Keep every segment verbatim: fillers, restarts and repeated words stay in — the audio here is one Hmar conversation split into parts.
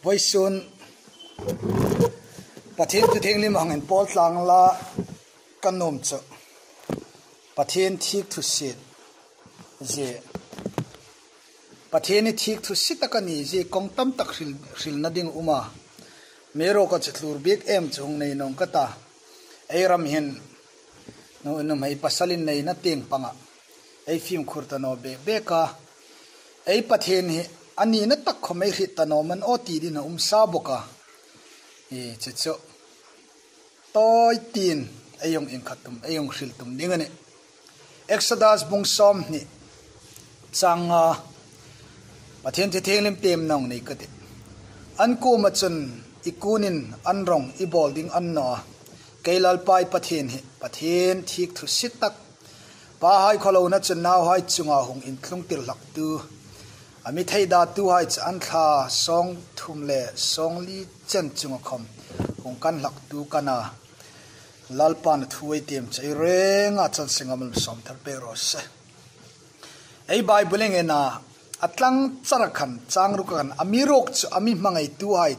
Vawisun Pathien thu thienghlim hang inpawl tlang la ka nuom chu Pathien thik thusiet zie. Pathien hi thik thusiet tak a ni zie kawng tam tak hril, hrilna ding a um a. Amiruokchu tlur bik em chu hung nei naw ning ka ta. Ei ram hin nu, nuhmei pasal inneina tieng panga ei fimkhur ta naw bek bek a. Ei Pathien hi a nina tak khom ei hriet ta naw maw aw ti ding a um sa bawk a. Hi chu chu tawi tiin ei hung inkhat tum, ei hung hril tum ding a nih. Exodus bung sawmhni chang nga, Pathien thu thienghlim tiem nawk ni ka tih. An kuoma chun, "I kunin an rong i bawl ding a ni naw a. Kei Lalpa i Pathien hi Pathien thik thusiet tak, pahai khawhlona chun nauhai chunga hung intlungtir hlaktu, a mi theidatuhai chu an thla sawmthum le sawmli chen chunga khom hung kan hlaktu ka nih a." Lalpan a thu ei tiem chu ei rengin a chang seng a malsawm thar pei raw se. Ei Bible-a ei en a, a tlang chara khan, chang ruka khan, "Amiruokchu a mi hmangaituhai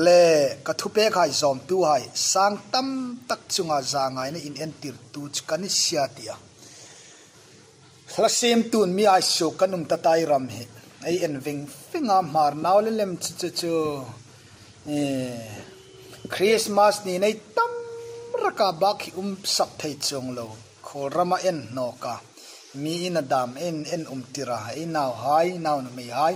le ka thupekhai zawmtuhai sang tam tak chunga zangaina inentirtu chu ka ni si a," a ti a. Hla siemtu mihai suok kan um ta ei ram hi ei en ving ving a, Hmar nau le lem chu chu chu. Eh, Christmas ni nei tam raka bak hi um sak thei chuong lo. Khawl rama en nawk a, mi ina dam en, en um tir a, ei nauhai, nau nuhmeihai.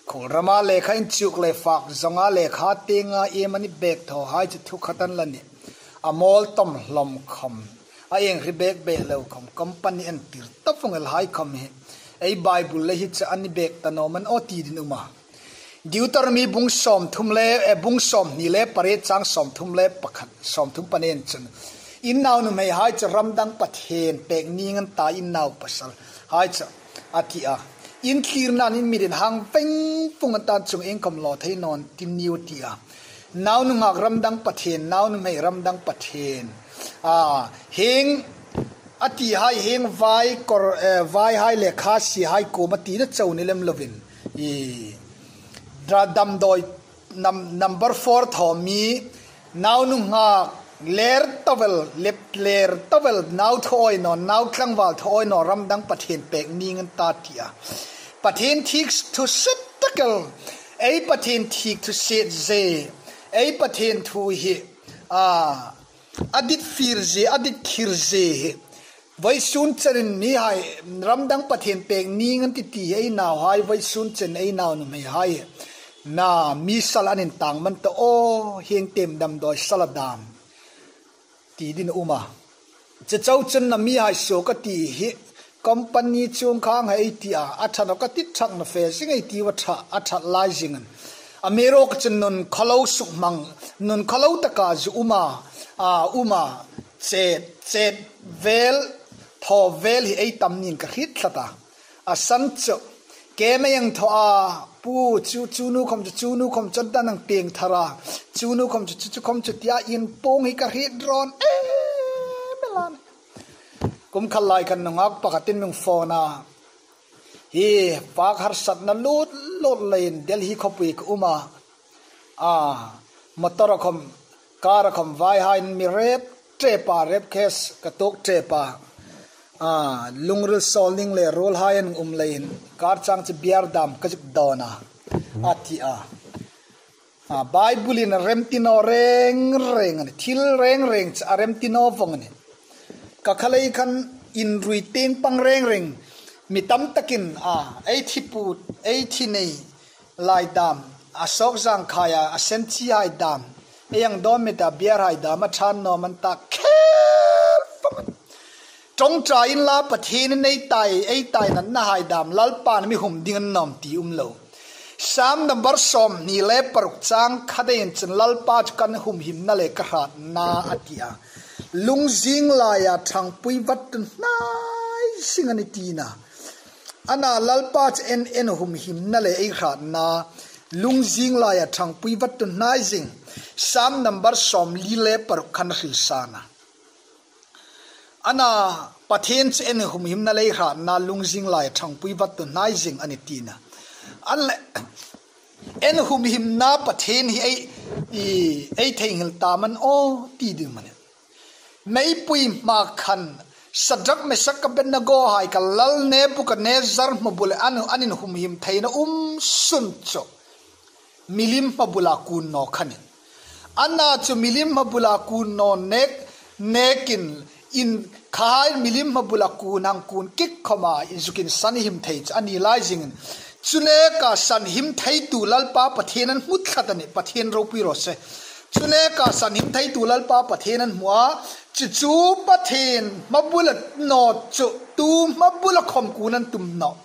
Khawl rama lekha inchuk le fak zawnga lekha tienga iem a ni bek thaw hai chu thu khat an la nih. A mawl tawm hlawm khom, a eng hri bek bek lo khom, company entir ta vong el hai khom hi ei Bible-a hi chu a ni bek ta naw maw aw ti ding a um a. Deuteronomy bung sawmthum le, eh, bung sawmhni le pariet chang sawmthum le pakhat, sawmthum panen chun, "In nau nuhmeihai chu ram dang pathien pek ning an ta, in nau pasalhai chu," a ti a. "In thlirnain in mit inhang veng vung an ta, an chunga iengkhom lo thei naw ti ni," a ti a. Nau nunghak ram dang pathien, nau nuhmei ram dang pathien. A, hieng a tihai, hieng vai kawr, eh, vaihai le khasihai kuoma tina chau ni lem lovin. I, dra damdawi nam-, number four thaw mi, nau nunghak ler tawel, lep ler tawel, nau thaw awi naw, nau tlangval thaw awi naw, ram dang pathien pek ning an ta ti a. Pathien thik thusiet tak el, ei Pathien thik thusiet zie, ei Pathien thu hi, a, a dit fir zie, a dit thir zie hi. Vawisun chenin mihai ram dang pathien pek ning an ti ti hi ei nauhai, vawisun chen ei nau nuhmeihai. Na mi sal an intang man ta aw, hieng tiem damdawi sal a dam ti ding a um a. Chu chau chun na mihai suok a ti hi company chungkhang hei ti a, a ṭha naw ka ti ṭhak naw fe zing ei ti a ṭha, a ṭha lai zing an. Amiruokchu nun khawlo suk hmang, nun khawlo taka zu um a, a um a, chet, chet vel, thaw vel hi ei tam ning ka hriet tlat a. A san chu, kei mei ang thaw a, pu, chu, chu nu khom chu, chu nu khom chu, dan ang pieng thar a, chu nu khom chu, chu, chu khom chu, tia inpuong hi ka hriet rawn em el a nih. Kum khat lai khan nunghak pakhatin mi phone a, hi fak harsatna lut lut leiin Delhi khawpui ka um a, a, motor a khom, car a khom vaihaiin mi rep ṭep a, rape case ka tuok ṭep a, a, lungril sawl ning le ruolhai an um leiin car chang chu beer dam ka zuk dawn a, a ti a. A, Bible-in a remti naw reng reng a nih, thil reng reng chu a remti naw vong a nih. Ka kha lei khan inrui tieng pang reng reng, mi tam takin, a, ei thi put, ei thi nei lai dam, a sawk zang khai a, a sen chi hai dam, ei ang dawn mi ta beer hai dam, a ṭha naw maw ta khel vong a nih. Ṭawngṭai inla Pathienin ei tai, ei tainatna hai dam, Lalpan mi hum ding a ni naw am ti um lo. Sam number sawmhni le paruk chang khat ei en chun Lalpa chu kan humhimna le ka hratna a ti a. Lungzing laia ṭhangpui vat tu hnai zing a nih tina. Ana Lalpa chu ei, ei humhimna le ei hratna. Lungzing laia ṭhangpui vat tu hnai zing. Sam number sawmli le paruk khan a hril sa a nih. Ana Pathien chu ei humhimna le ei hratna, lungzing laia ṭhangpui vat tu hnai zing a nih tina. An le, En humhimna Pathien hi ei, i, ei theinghil ta am a ni aw ti ding am a nih. Meipui hma khan Sadrak, Mesak, Abednego hai kha lal Nebukadnezar hmabula an, an inhumhim theina um sun chu milim hmabula kun naw kha a nih. Annachu milim hmabula kun naw nek, nekin in kha hai milim hmabula kun hang kun kik khoma inzukin sanhim thei chu a ni lai zingin. Chu neka sanhim theitu Lalpa Pathien an hmu tlat a nih, Pathien ropui raw se. Chu neka sanhim theitu Lalpa Pathien an hmu a, chu chu Pathien hmabula naw chu tu hmabula khom kun an tum naw.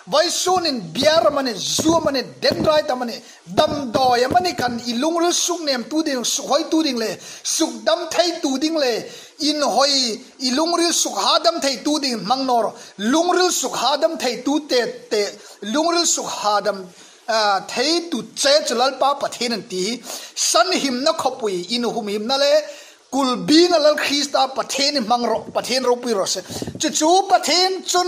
Vawisun in biar am a nih, zu am a nih, dendrite am a nih, damdawi am a nih khan i lungril suknemtu ding, sukhawitu ding le, sukdam theitu ding le, inhawi, i lungril sukhadam theitu ding hmang naw rawh. Lungril sukhadam theitu te, te, lungril sukhadam, a, theitu che chu Lalpa Pathien an ti hi. Sanhimna khawpui, inhumhimna le, kulbina Lal Krista Pathien i hmang rawh, Pathien ropui raw se. Chu chu Pathien chun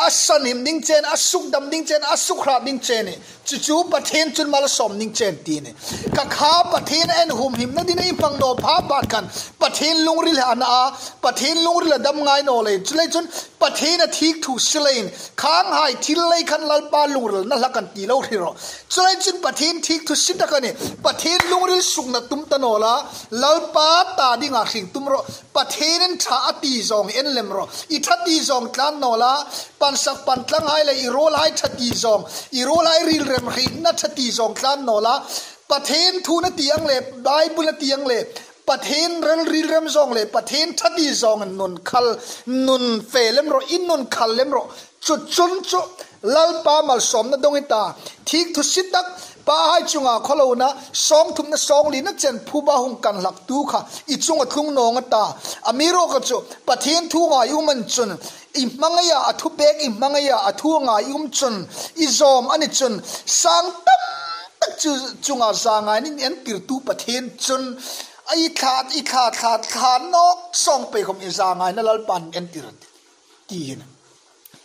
a sanhim ding che a nih, a sukdam ding che a nih, a sukhrat ding che a nih. Chu chu Pathien chun malsawm ding che a nih ti a nih. Kha kha Pathien en humhimna dingin i hmang naw pha pha khan Pathien lungril a na a, Pathien lungril a dam ngai naw leiin. Chuleiin chun Pathien a thik thu si leiin, khanghai thil lei khan Lalpa lungril a na hlak an ti lo hre rawh. Chuleiin chun Pathien thik thu si tak a nih. Pathien lungril sukna tum ta naw la, Lalpa ta dinga hring tum rawh. Pathien in ṭha a ti zawng en lem rawh. I ṭha ti zawng tlan naw la, pansak pantlanghai le i ruolhai ṭha ti zawng, i ruolhai rilrem hrietna ṭha ti zawng tlan naw la. Pathien thu na ti ang le, Bible na ti ang le, Pathien rel rilrem zawng le, Pathien ṭha ti zawng nun khal, nun fe lem rawh, in nun khal lem rawh. Chu chun chu Lalpa malsawmna dong i ta. Thik thu si tak, pahai chunga khawlona, sawng thumna sawng lina chen phuba hung kan hlak tu kha i chunga tlung naw nga ta. Amiruokchu Pathien thu ngai um an chun, i hmangaia a thu pek, i hmangaia a thu ngai um chun, i zawm a ni chun, sang tam tak chu chunga zangaina in entirtu Pathien chun, a i thla, i thla, thla, thla nawk sawng pei khom i zangaina Lalpan entir ti hin.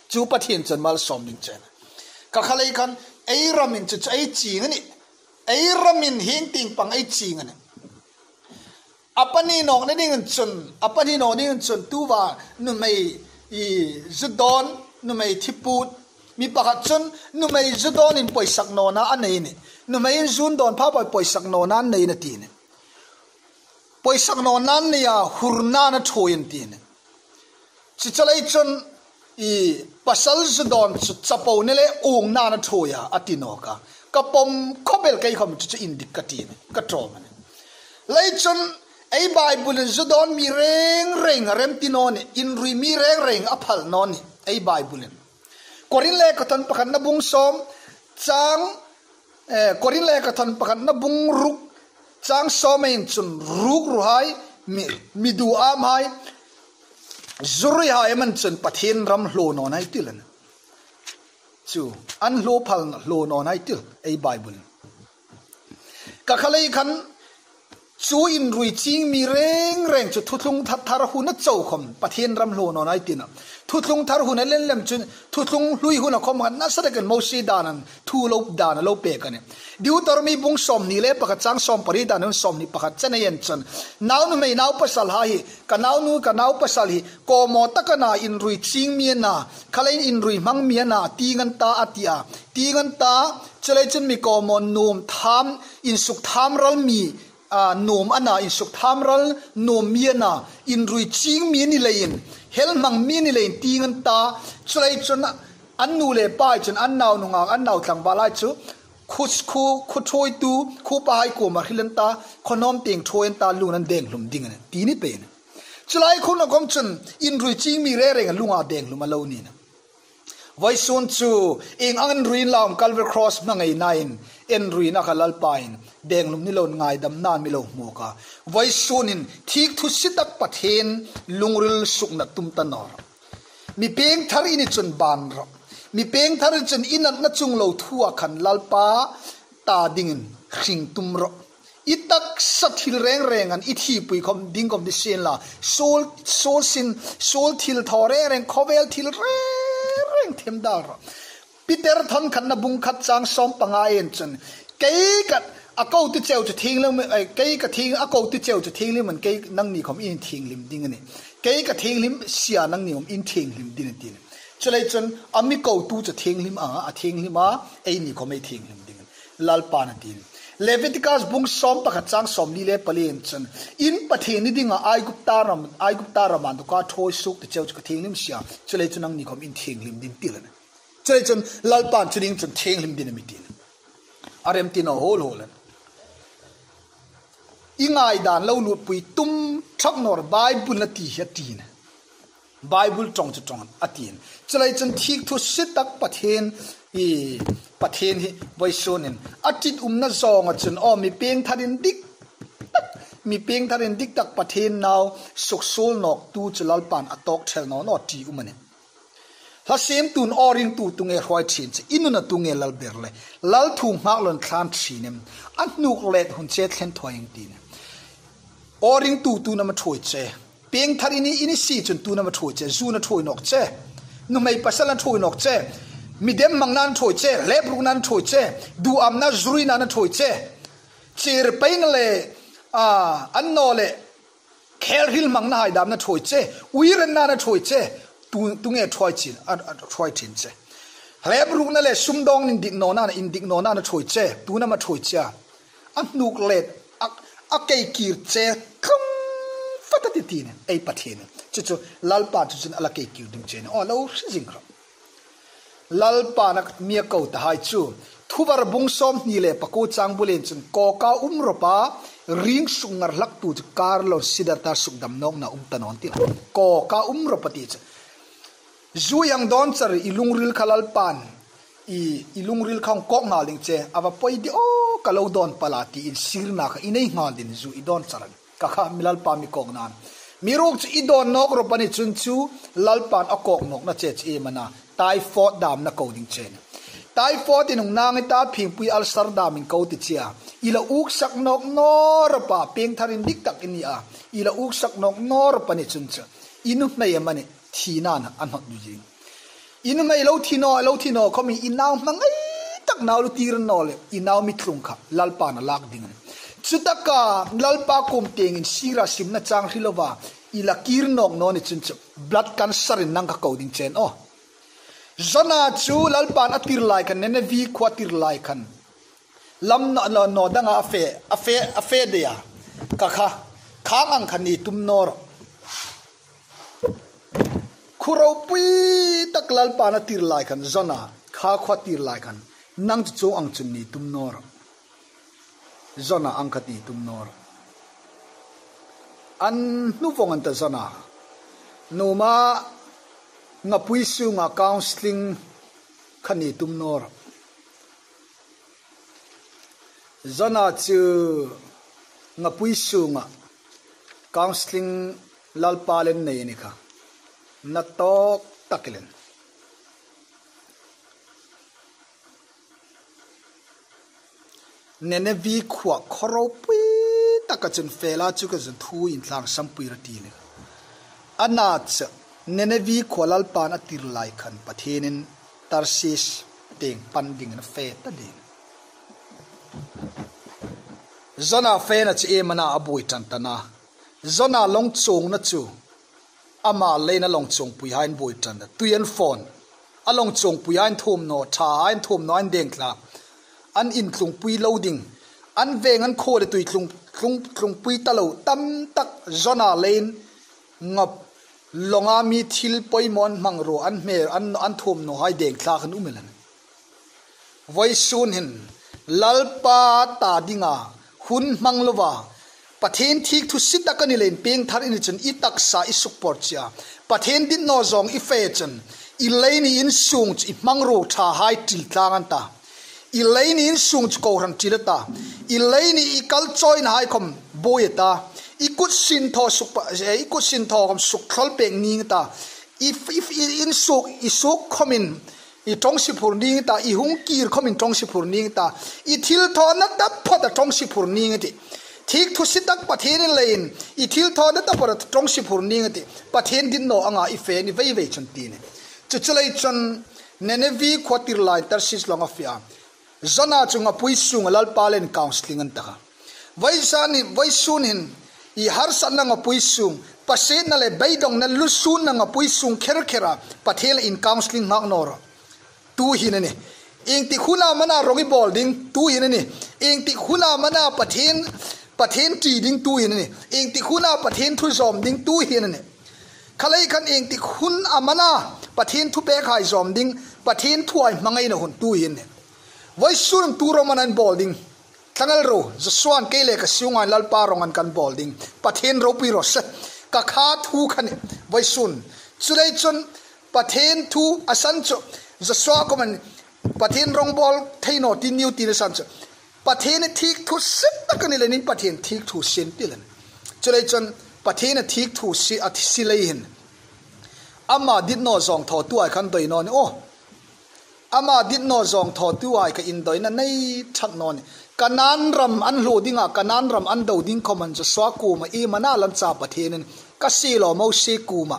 Chu Pathien chun malsawm ding che a nih. Kha kha lei khan ei ramin chu, chu ei ching a nih. Ei ramin hieng tieng pang ei ching a nih. A pani nawkna dingin chun, a pani nawk dingin chun tuta nuhmei i zu dawn, nuhmei thiput, mi pakhat chun nuhmei zu dawnin poisak nawna a nei a nih. Nuhmei in zu dawn pha pha poisak nawna a nei a ti a nih. Poisak nawna a nei a, hurna a ṭhuoi an ti a nih. Chuleiin chun i pasal zu dawn chu chapo ni le uongna a ṭhuoi a, a ti nawk a. Ka pawm khawp el, kei khom chu chu indik ka ti a nih, ka ṭawm a nih. Leiin chun ei Bible in zu dawn mi reng reng a remti naw a nih, inrui mi reng reng a phal naw a nih, ei Bible in. Korin lekhathawn pakhatna bung sawm chang, eh, Korin lekhathawn pakhatna bung ruk chang sawm ei en chun rukruhai, mi, mi duhamhai, zu ruihai am an chun Pathien ram hlaw naw ni hai ti el a nih. Chu, an hlaw phal naw, hlaw naw ni hai ti el, ei Bible in. Kha kha lei khan chu inrui ching mi reng reng chu thuthlung thar, thar huna chau khom Pathien ram hlaw naw ni hai ti a nih. Thuthlung thar huna len lem chun, thuthlung hlui huna khom khan nasa takin Mosie danin thu lo, dan lo pek a nih. Deuteronomy bung sawmhni le pakhat chang sawm pariet danin sawmhni pakhat chen ei en chun, nau nuhmei nau pasalhai hi, ka naunu, ka nau pasal hi kawmaw tak a na, inrui ching mi a na, kha leiin inrui hmang mi a na, ti ngan ta a ti a. Ti ngan ta, chuleiin chun mi kawmaw nuom tham, insuk tham ral mi, a, nuom a na, insuk tham ral nuom mi a na, inrui ching mi a ni leiin, hel hmang mi a ni leiin ti ngan ta, chuleiin chun an nu le pa chun an nau nunghak, an nau tlangvalhai chu khu, khu, khu ṭhuoitu, khu pahai kuoma hril an ta, khaw hnawm tieng ṭhuoi an ta, lungin an deng hlum ding a nih, ti ni pei a nih. Chu lai khun a khom chun inrui ching mi reng reng a lunga deng hlum a lo ni a nih. Vawisun chu ieng ang inrui inla um, Calvary Cross hmangainain inruina kha Lalpa'n deng hlum ni loin ngaidamnain mi lo hmu a. Vawisun in thik thu si tak Pathien lungril sukna tum ta naw rawh. Mi piengthar i ni chun ban rawh. Mi piengthar i ni chun i natna chunglo thua khan Lalpa ta dingin hring tum rawh. I taksa thil reng reng an, i thipui khom ding khom ni sien la, suol, suol sin, suol thil thaw reng reng, khawvel thil reng reng them dal rawh. Peter thawn khatna bung khat chang sawm panga ei en chun, Kei ka, a ko ti cheu chu thienghlim, eh, kei ka thieng, a ko ti cheu chu thienghlim an, kei nangni khawm in thienghlim ding a nih. Kei ka thienghlim sia nangni khawm in thienghlim ding a nih, a ti. Chuleiin chun a mi kotu chu thienghlim a, a thienghlim a, eini khawm ei thienghlim ding a nih. Lalpan a ti. Leviticus bung sawm pakhat chang sawmli le pali-in chun, in Pathien ni dinga Aigupta ram, Aigupta rama inthawka ṭhuoi suok ti cheu chu ka thienghlim sia. Chuleiin chun nangni khawm in thienghlim ding ti la nih. Chuleiin chun Lalpan chu ding chun thienghlim ding a mi ti. A remti naw hol hol a nih. I ngaidan lo lutpui tum ṭhak nawh, Bible-in a ti hi a ti a nih. Bible ṭawng chu ṭawng a ti a nih. Chuleiin chun thik thusie tak Pathien, i, Pathien hi vawisûnin a ṭitumna zawnga chun, aw, mi piengthar indik tak, mi piengthar indik tak Pathien nau suksuol nawktu chu Lalpan a tawk ṭhel naw naw ti um a nih. Hla siemtun aw ringtu tu nge hruai ṭhin che, i nuna tu nge lal ber le, lal thu nghak loin thlan ṭhin em, a hnuk let hun che thlen thuoi ang ti a nih. Aw ringtu tu am a ṭhuoi che, piengthar i ni, i ni si chun tu am a ṭhuoi che, zu am a ṭhuoi nawk che, nuhmei pasal am a ṭhuoi nawk che, mi dem hmangna am a ṭhuoi che, leprukna am a ṭhuoi che, duhamna zuruina am a ṭhuoi che, chir peina le, a, annawleh khel hril hmangna hai dam am a ṭhuoi che, uirenna am a ṭhuoi che, tu, tu nge hruai ṭhin, a, a hruai ṭhin che. Leprukna le sumdawng indik nawna, indik nawna am a ṭhuoi che, tu am a ṭhuoi che. A hnuk let, a, a kei kir che, tlung fat a ti ti a nih, ei Pathien. Chu chu, Lalpa chu chun a la kei kir ding che a nih, aw lo hre zing rawh. Lalpan a mi a ko ta hai chu, Thuvar bung sawmhni le pakuo chang bula chun, kawka um rawp a, ring suk ngar hlaktu chu kar loin sidar tar sukdam nawkna um ta naw a nih ti la. Kawka um rawp a ti chu. Zu i hang dawn char i lungril kha Lalpan, i, i lungril kha hang kawk nghal ding che, a va poi di aw, ka lo dawn pal a tiin sirna kha i nei nghal ding zu i dawn char a nih. Kha kha mi Lalpa mi kawkna a nih. Amiruokchu i dawn nawk rawp a ni chun chu Lalpan a kawk nawkna che chu iem a na, typhoid dam am a ko ding che a nih. Typhoid-in hung nang i ta, phingpui ulcer damin ko ti che a. I la uksak nawk naw rawp a, piengthar indik tak i ni a. I la uksak nawk naw rawp a ni chun chu, i nuhmei amanih thina'n a hnawt ding. I nuhmei lo thi naw, lo thi naw khawmin i nau hmangai tak, nau lo tir naw le, i nau mithlung kha Lalpan a lak ding a nih. Chutaka Lalpa kuom tiengin sira simna chang hril lova i la kir nawk naw ni chun chu blood cancer-in nang kha ko ding che a nih aw. Jona chu Lalpan a tir lai khan, Ninevi khuo a tir lai khan, lam naw, naw, naw danga a fe, a fe, a fe dei a. Kha kha, khang ang kha ni tum naw rawh. Khuo ropui tak Lalpan a tir lai khan, Jona, kha khuo a tir lai khan, nang chu chuong ang chun ni tum naw rawh. Jona ang kha ni tum naw rawh. An hnu vawng an ta Jona. Nuhmei ngapui sunga counselling kha ni tum naw rawh. Jona chu ngapui sunga counselling Lalpan a nei a ni kha. Na tawk tak el a nih. Ninevi khuo khuo ropui taka chun fe la chu ka zuk thu inthlangsam pui ra ti a nih. A na chu, Ninevi khuo Lalpan a tir lai khan Pathienin Tarsis tieng pan dingin a fe ta ding. Jona fena chu iem a na a buoi ṭan ta a. Jona lawng chuongna chu ama leiin a lawng chuongpuihaiin buoi ṭan a. Tui an fawn. A lawng chuongpuihaiin thuomhnaw ṭhahaiin thuomhnaw an deng thlak. An intlungpui lo ding. An veng an khuo le tui tlung, tlung, tlungpui ta lo tam tak Jona leiin ngap lawnga mi thil poimaw an hmang ruok an hmel an, an thuomhnawhai deng thlak an um el a nih. Vawisun hin Lalpa ta dinga hun hmang lova, Pathien thik thusie tak a ni leiin piengthar i ni chun i taksa i sukpawrh che a. Pathien dit naw zawng i fe chun i lei ni insung chu i hmangruo ṭhahai ṭil tlang an ta. I lei ni insung chu kohran ṭil a ta. I lei ni i kal chawinahai khawm buoi a ta. I kut sinthaw suk pa, eh, i kut sinthaw khawm suk thlawl pek ning a ta. I, i, i insuk, i suk khawmin i ṭawngsie phur ning ta, i hung kir khawmin ṭawngsie phur ning ta, i thilthawna taphawta ṭawngsie phur ning a tih. Thik thusie tak Pathienin leiin, i thilthawna taphawta ṭawngsie phur ning a tih. Pathien dit naw anga i fe ni vei vei chun ti a nih. Chu chu lei chun Ninevi khuo tir lai Tarsis lawng a fe a. Jona chu ngapui sunga Lalpa le counselling an ta kha. Vawisun hin, vawisun hin i harsatna ngapui sung, pasietna le beidongna lusunna ngapui sung kher khera Pathien le in counselling nghak naw ro. Tuhin a nih. Ieng tik huna am a na rong i bawl ding, tuhin a nih. Ieng tik huna am a na Pathien, Pathien ṭi ding, tuhin a nih. Ieng tik huna Pathien thu zawm ding, tuhin a nih. Kha lei khan ieng tik hun am a na Pathien thu pêkhai zawm ding, Pathien thuhai hmangaina hun, tuhin a nih. Vawisun tu ro am a na in bawl ding. Tlangal ro, Josua'n kei le ka sunga Lalpa rongan kan bawl ding. Pathien ropui raw se. Ka kha thu kha a nih. Vawisun. Chuleiin chun Pathien thu a san chu, Josua kuomah Pathien rong bawl thei naw ti niu tina san chu, Pathien thik thu sie tak a ni leiin Pathien thik thu sie an ti leiin. Chuleiin chun Pathien thik thu sie a sie lei hin, ama dit naw zawng thawtuhai khan doi naw ni aw. Ama dit naw zawng thawtuhai kha indoina nei ṭhat naw ni. Kanan ram an hluo dinga, Kanan ram an do ding khawma Josua kuoma, iem a na lam cha Pathienin, ka siehlaw Mosie kuoma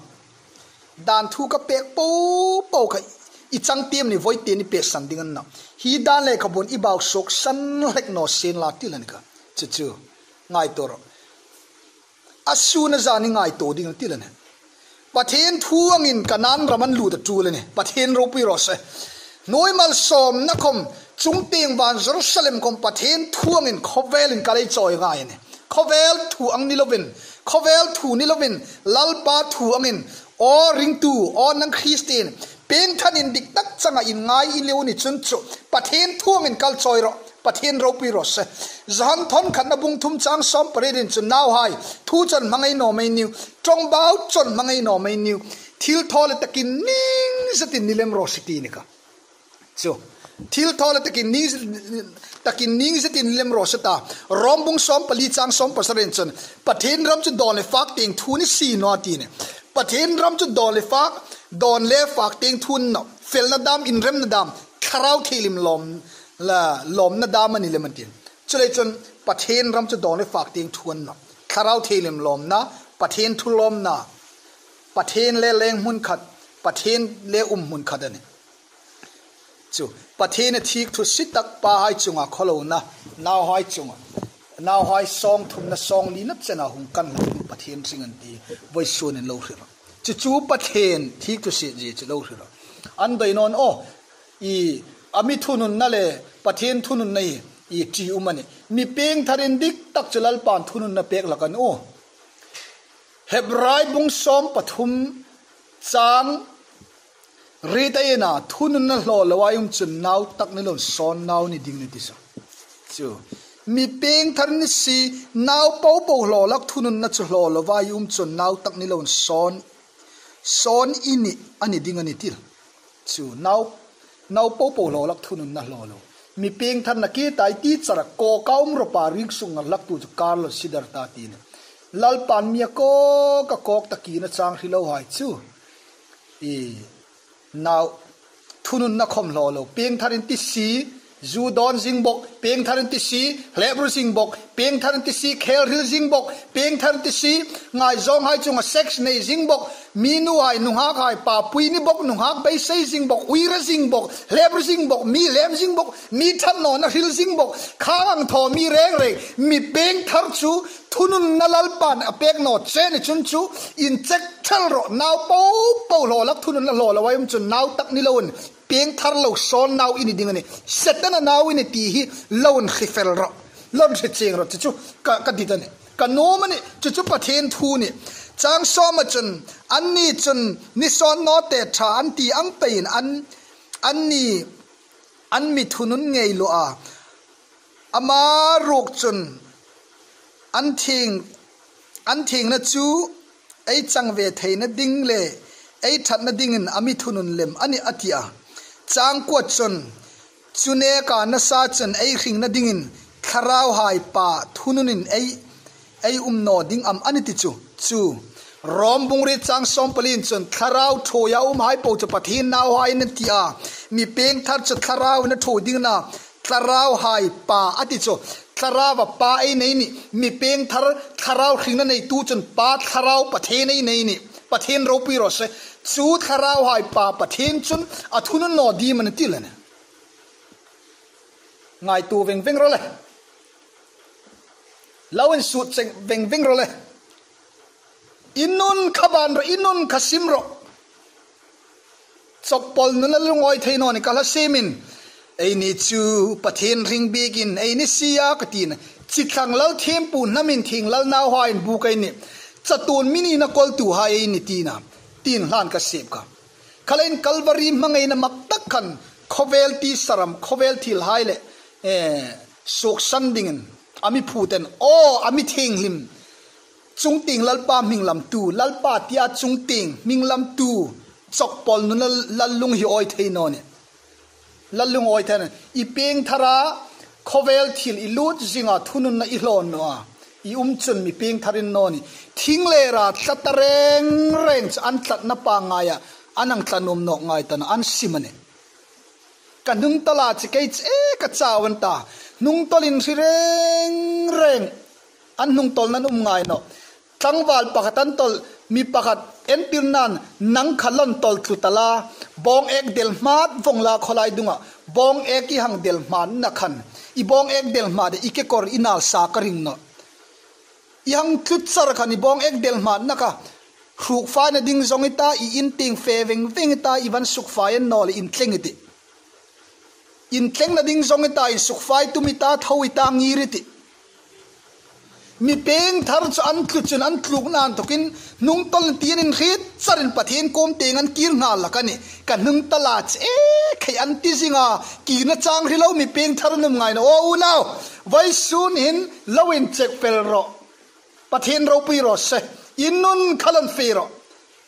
dan thu ka pêk po po kha i chang tiem ni, voi tiem ni pêksan ding a ni nawh. Hi dan leh kha bun i bau suok san hlek naw sien la, ti leiin kha. Chu chu. Ngaituo rawh. A sun a zan i ngaituo ding a ni ti leiin. Pathien thu angin Kanan ram an lut a tul a nih. Pathien ropui raw se. Hnuoi malsawmna khawm, chungtieng van Jerusalem khawm Pathien thu angin khawvelin kal ei chawi ngai a nih. Khawvel thu ang ni lovin, khawvel thu ni lovin, Lalpa thu angin, aw ringtu, aw nang Kristien, piengthar indik tak changa inngai i lo ni chun chu, Pathien thu angin kal chawi rawh. Pathien ropui raw se. Johan thawn khatna bung thum chang sawm pariet-in chu, nauhai, thu chawihai hmangai naw mei niu, ṭawngbau chawihai hmangai naw mei niu, thilthaw le takin ning zetin ni lem raw se, ti ni kha. Chu. Thilthaw le takin ning, takin ning zetin ni lem raw se ta. Rom bung sawm pali chang sawm pasari-in chun, Pathien ram chu dawn le fak tieng thu ni si naw a, ti ni. Pathien ram chu dawn le fak, dawn le fak tieng thu a ni nawh. Felna dam, inremna dam, thlarau thienghlim lawm, la, lawmna dam a ni lem a, ti. Chuleiin chun Pathien ram chu dawn le fak tieng thu a ni nawh. Thlarau thienghlim lawmna, Pathien thu lawmna, Pathien le leng hmun khat, Pathien le um hmun khat a nih. Chu, Pathien thik thu sie tak pahai chunga khawlona, nauhai chunga, nauhai sawng thumna sawng lina chena hung kan hlak tu Pathien ring a nih ti, vawisun in lo hril. Chu chu Pathien thik thu sie zie chu lo hril. An doi naw ni aw, i, a mi thununna le Pathien thununna hi, i, ṭi um a nih. Mi piengthar indik tak chu Lalpan thununna pêk hlak a ni aw. Hebrai bung sawm pathum chang riet-a ina, thununna hlaw loa i um chun nau tak ni loin sawn nau i ni ding a nih ti sa. Chu. Mi piengthar ni si, nau po po hlaw hlak thununna chu hlaw loa i um chun nau tak ni loin sawn, sawn i ni, a ni ding a nih ti. Chu, nau, nau po po hlaw hlak thununna hlaw lo. Mi piengthar nakie tai ti chara kawka um rawpa ring suk ngal hlak tu chu Carlos Siddhartha ti a nih. Lalpan mi a kawk, a kawk takin a chang hri lohai chu. I, nau, thununna khawm hlaw lo. Piengtharin ti si, zu dawn zing bawk, piengtharin ti si, hlep ru zing bawk, piengtharin ti si, khel hril zing bawk, piengtharin ti si, ngaizawnghai chunga sex nei zing bawk, mi nuhai, nunghakhai, papui ni bawk, nunghak beisei zing bawk, uira zing bawk, hlep ru zing bawk, mi hlep zing bawk, mi ṭhat nawna hril zing bawk, khang ang thaw mi reng reng, mi piengthar chu thununna Lalpan a pêk naw che a ni chun chu, inchek thel rawh, nau po po hlaw hlak thununna hlaw loa i um chun nau tak ni loin, piengthar lo sawn nau i ni ding a nih. Setana nau i ni ti hi lo inhre fel rawh. Lo inhre chieng rawh, chu chu ka, ka dit a nih. Ka nuom a nih, chu chu Pathien thu a nih. Chang sawma chun, anni chun ni sawn naw te ṭha an ti ang peiin an, anni, an mi thunun ngei lo a. Ama ruok chun an thieng, an thiengna chu ei chang ve theina ding le ei ṭhatna dingin a mi thunun lem a nih a ti a. Chang kuo chun, chu neka nasa chun ei hringna dingin thlarauhai pa thununin ei, ei um naw ding am a ni ti chu. Chu. Rom bung riet chang sawm palin chun thlarau ṭhuoia umhai po chu Pathien nauhai a nih ti a. Mi piengthar chu thlarauin a ṭhuoi ding a na. Thlarauhai pa a ti chu, thlarauva pa ei nei nih, mi piengthar thlarau hringna neitu chun Pa Thlarau Pathien ei nei nih, Pathien ropui raw se, chu thlarauhai pa Pathien chun a thunun naw ding am a ni ti a nih. Ngaituo veng veng ro le. Lo insut cheng veng veng ro le. I nun kha ban ro, i nun kha sim ro. Chawkpawl nuna lungawi thei naw ni ka hla siemin. Eini chu Pathien ring biekin, eini si a ka tina. Chi thlang lal thiempu hnamin thieng lal nauhai inbuk ei nih. Chatuon mi nina kawltuhai ei nih tina. Tin hlan ka siem kha. Khalai in Kalvari hmangaina mak tak khan khawvel ti saram, khawvel thilhai le, eh, suoksan dingin a mi phut en, aw, a mi thienghlim. Chungtieng Lalpa hming lamtu, Lalpa tia chungtieng hming lamtu, chawkpawl nuna lal lungawi thei naw ni. Lal lungawi thei naw ni. I piengthara khawvel thil i lut zinga thununna i hlawn naw a. I um chun mi piengthar i ni naw ni. Thing le ra tla ta reng reng chu an tlatna pangngaia, an hang tla nuom nawk ngai ta naw, an sim a nih. Ka hnungtawla chi kei che ka chau an ta. Hnungtawlin hri reng reng. An hnungtawlna an um ngai nawh. Tlangval pakhat an tawl, mi pakhat entirnan nang kha lo intawl tlu ta la. Bawng ek del hmat vawng la khawlai dunga. Bawng ek i hang del hmatna khan. I bawng ek del hmat i kekawr i nal sa ka ring nawh. I hang tlu char khan i bawng ek del hmatna kha. Hrukfaina ding zawng i ta, i in tieng fe veng veng i ta, i van sukfai naw le in tleng i tih. In tlengna ding zawng i ta, in sukfai tum i ta, tho i ta ngir i tih. Mi piengthar chu an tlu chun an tlukna inthawkin hnungtawl tiin inhriet charin Pathien kuom tieng an kir nghal hlak a nih. Ka hnungtawla che khei an ti zinga, kirna chang hre lo mi piengthar an um ngai nawh. Aw unau, vawisun hin lo inchek fel rawh. Pathien ropui raw se. I nun kha lo fe rawh.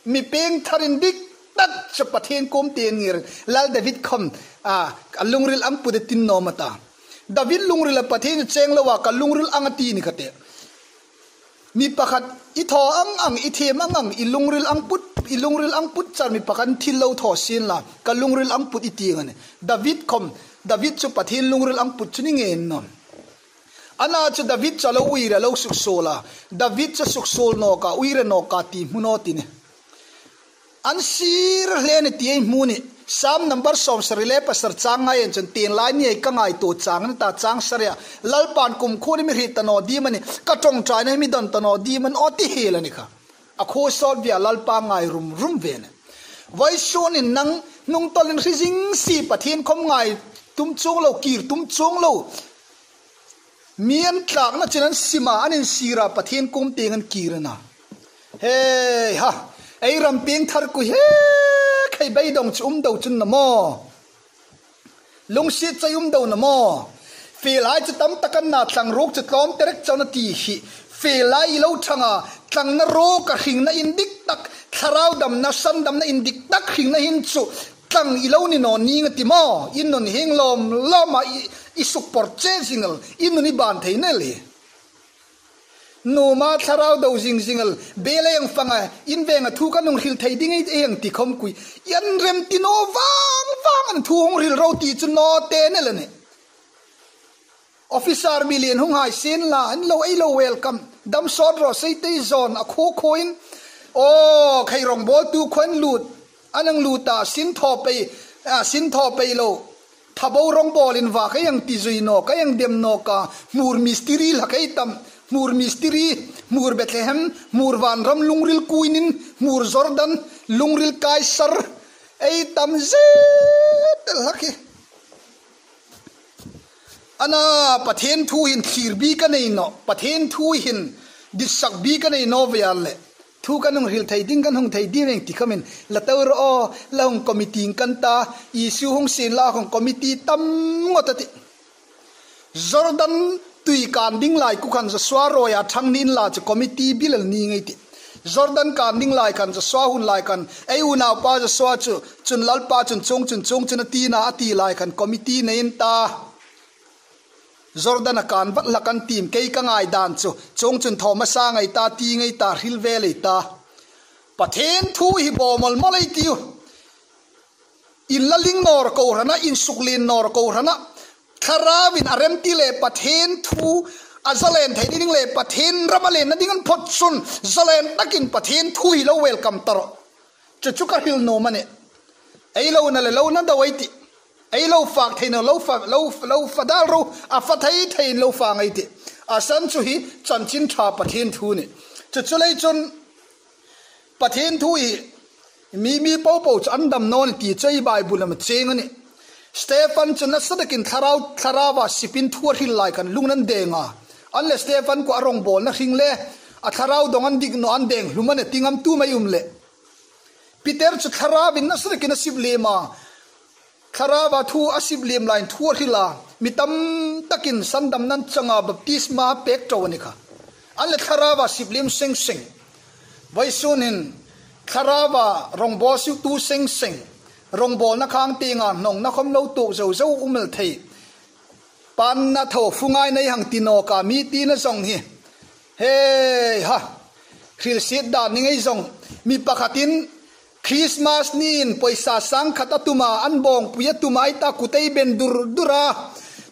Mi piengthar indik tak chu Pathien kuom tieng ngir. Lal David khom, a, a lungril ang put a ti naw ma ta. David lungrila Pathien cheng loa ka lungril ang a ti ni kha te. Mi pakhat i thaw ang ang, i thiem ang ang, i lungril ang put, i lungril ang put char mi pakhat thil lo thaw sien la, ka lungril ang put i ti ang a nih. David khom, David chu Pathien lungril ang put chu ni ngei naw. Ana chu David chu a lo uire a lo suksuol a. David chu suksuol nawk a, uire nawk a ti hmu naw ti nih. An sir hle ni ti ei hmu ni. Sam number sawmsari le pasari chang ngai en chun tienlai ni ei ka ngaituo chang ni ta chang saria. Lalpan kumkhuoin mi hriet ta naw ding am a nih. Ka ṭawngṭaina mi don ta naw ding am a nih aw ti hiel a ni kha. A khuo sawt via Lalpa ngai rum rum ve a nih. Vawisun hin nang hnungtawlin hre zing si Pathien khom ngai tum chuong lo, kir tum chuong lo. Mi an tlakna chin an sima, an insira Pathien kuom tieng an kir a na. Hei ha, ei ram piengthar ku he khei beidawng chu um deu chun na maw. Lungsiet chei um deu na maw. Felai chu tam tak an na, tlang ruok chu tlawm terek chau a na ti hi. Felai i lo ṭhang a, tlangna ruok a hringna indik tak, thlarau damna, san damna indik tak hringna hin chu tlang i lo ni naw ning a ti maw. I nun hieng lawm lawma i, i sukpawr che zing el, i nun i ban thei naw el hi. Nuom a thlarau do zing zing el, bel ei hang fang a, in venga thu kan hung hril thei ding ei, ei hang ti khom kui. I an remti naw vang vang an thu hung hril ro ti chu naw te naw el a nih. Officer mi lien hung hai sien la, an lo ei lo welcome. Dam sawt rawh se ei ti zawn a khuo khuoin. Aw, khei rawngbawltu khuo an lut. An hang lut a, sin thaw pei, a, sin thaw pei lo. Thabo rawngbawl in va ka hang ti zui nawk, ka hang dem nawk a. Hmur mistiri hla ka tam. Hmur mistiri, Hmur Bethlehem, Hmur Vanram lungril kuoinin, Hmur Jordan, lungril Kaisar. Ei tam zet hlak hi. Ana Pathien thu hin thlir bik a nei nawh, Pathien thu hin ditsak bik a nei naw vei a le. Thu kan hung hril thei ding, kan hung thei ding reng ti khomin, la to ro aw, la hung committee kan ta, Isu hung sien la hung committee tam ngawt a tih. Jordan tui kan ding lai khan Joshua ruoia ṭhang ni inla chu committee bil el ni ngei tih. Jordan kan ding lai khan Joshua hun lai khan, ei unaupa Joshua chu, chun Lalpa chun chuong chun chuong chun a ti a na a ti lai khan committee nei an ta. Jordan a kan vat hlak an tih, kei ka ngaidan chu, chuong chun thaw hmasa ngei ta, ti ngei ta, hril ve lei ta. Pathien thu hi bo mawl mawl ei tiu. Inlaling naw ko hrana, insuklien naw ko hrana. Thlarauin a remti le Pathien thu a zalen thei ding le Pathien ram a lenna ding an phawt chun zalen takin Pathien thu hi lo welcome ta rawh. Chu chu ka hril nuom a nih. Ei lo na le lo na do ei tih. Ei lo fak thei naw, lo fa, lo, lo fa dal ro, a fa thei thei lo fak ei tih. A san chu hi chanchin ṭha Pathien thu a nih. Chu, chuleiin chun Pathien thu hi mi, mi popo chu an dam naw ni ti chu ei Bible-a chang a nih. Stephen chu nasa takin thlarau, thlaraua sipin thu a hril lai khan lungna an deng a. An leh Stephen kuoma rawngbawlna hring le a thlarau dawng an dik naw, an deng hlum a nih, ti ngam tu mei um leh. Peter chu thlarauin nasa takin a sip lem a. Thlaraua thu a sip lem laiin thu a hril a, mi tam takin sandamna an chang a, baptisma pek ṭo a ni kha. An leh thlaraua sip lem seng seng. Vawisun hin thlaraua rawngbawl situ seng seng, rawngbawlna khang tienga hnawngna khom lo tuok zo zo um el thei. Panna thaw fungai nei hang ti nawk a, mi tina zawng hi. Hei ha. Hrilsiet dan ni ngei zawng. Mi pakhatin Christmas niin pawisa sang khat a tum a, an bawngpui a tum a, ei ta kut ei ben dur dur a.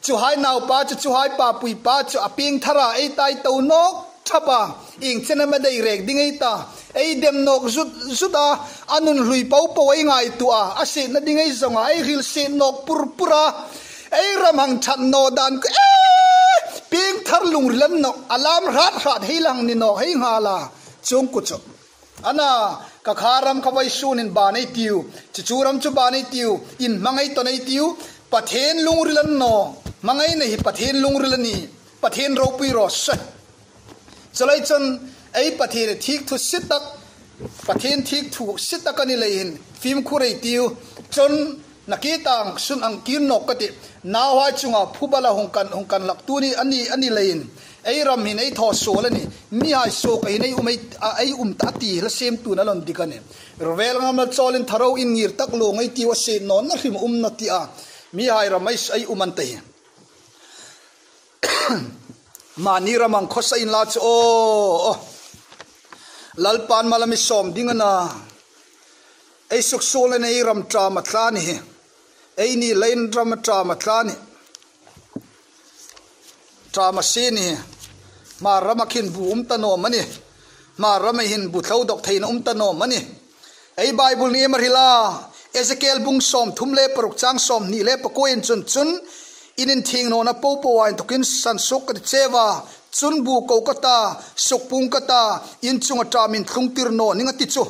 Chuhai naupa chu, chuhai papui pa chu a pieng thar a, ei ta ei to nawk thap a. Ieng chen am a dei rek ding ei ta. Ei dem nawk zut zut a, a nun hlui po po ei ngaituo a, a sietna ding ei zawng a, ei hrilsiet nawk pur pur a. Ei ram hang ṭhat naw dan, e, pieng thar lungril a ni nawh, a lam hrat hrat hei lang ni nawk hei nghal a, chuong ku chu. Ana, ka kha ram kha vawisun hin ban ei tiu, chu chu ram chu ban ei tiu, inhmang ei tawn ei tiu, Pathien lungril a ni naw, hmangaina hi Pathien lungril a nih, Pathien ropui raw se. Chuleiin chun ei Pathien thik thu si tak, Pathien thik thu si tak a ni leiin fimkhur ei tiu. Chun nakie tang sun ang kir nawk ka tih. Nauhai chunga phuba la hung kan, hung kan lak tu ni a ni, a ni leiin. Ei ram hin ei thaw suol a nih. Mihai suok a hin ei um ei, a, ei um ta ti la siemtuna lo indik a nih. Rorel ngam la chawlin tharo in ngir tak lo ngei tiu a siet nawna hrim um naw ti a. Mihai ram ei, ei um an ta hi. Mani ram ang khawsa inla chu, aw, aw. Lalpan mal a mi sawm ding a na. Ei suksuol a nei ram ṭam a tla ni hi. Eini leiin ram ṭam a tla ni. Ṭam a si ni hi. Hmar rama khin bu um ta naw am a ni. Hmar rama hin bu thlo dawk theina um ta naw am a ni. Ei Bible-in iem a hril a, Ezekiel bung sawmthum le paruk chang sawmhni le pakuoin chun, chun in inthieng nawna popoa inthawkin sansuok ka ti cheu a, chun bu ko ka ta, sukpung ka ta, in chunga ṭam inthlungtir naw ning a ti chu.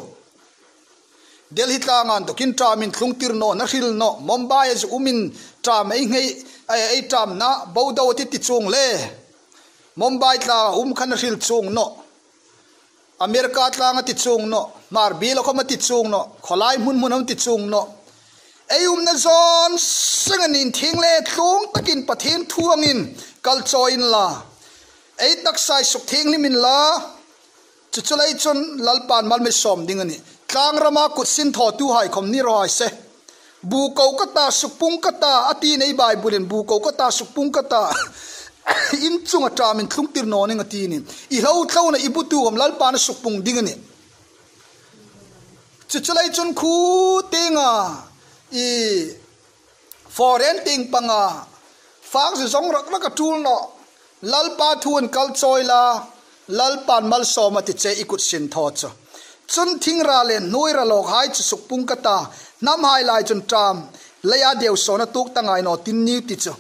Delhi tlanga inthawkin ṭam inthlungtir nawna hril nawh, Mumbai-a zu umin ṭam ei nghei, ei, ei ṭamna bo do a ti ti chuong le. Mumbai tlanga um khan a hril chuong nawh. America tlanga ti chuong nawh, Hmar biela khawma ti chuong nawh, khawlai hmun hmuna ti chuong nawh. Ei umna zawn sengin inthieng le tlung takin Pathien thu angin kal chawi inla. Ei taksa suk thienghlim inla. Chu chu lei chun Lalpan mal mi sawm ding a nih. Tlang rama kut sin thawtuhai khawm ni raw hai se. Bu ko ka ta, sukpung ka ta, a ti nei Bible-in bu ko ka ta, sukpung ka ta. In chunga ṭam inthlungtir naw ning a ti a nih. I hlo thlona i butu khawm Lalpan a sukpung ding a nih. Chu chu lei chun khu tienga i foreign tieng panga fak zu zawng rak rak a ṭul nawh. Lalpa thu an kal chawi la, Lalpan mal sawm a ti che i kut sin thaw chu. Chun thingra le hnuoi ra lawkhai chu sukpung ka ta, hnamhai lai chun ṭam leia deu sawna tuok ta ngai naw tin niu ti chu.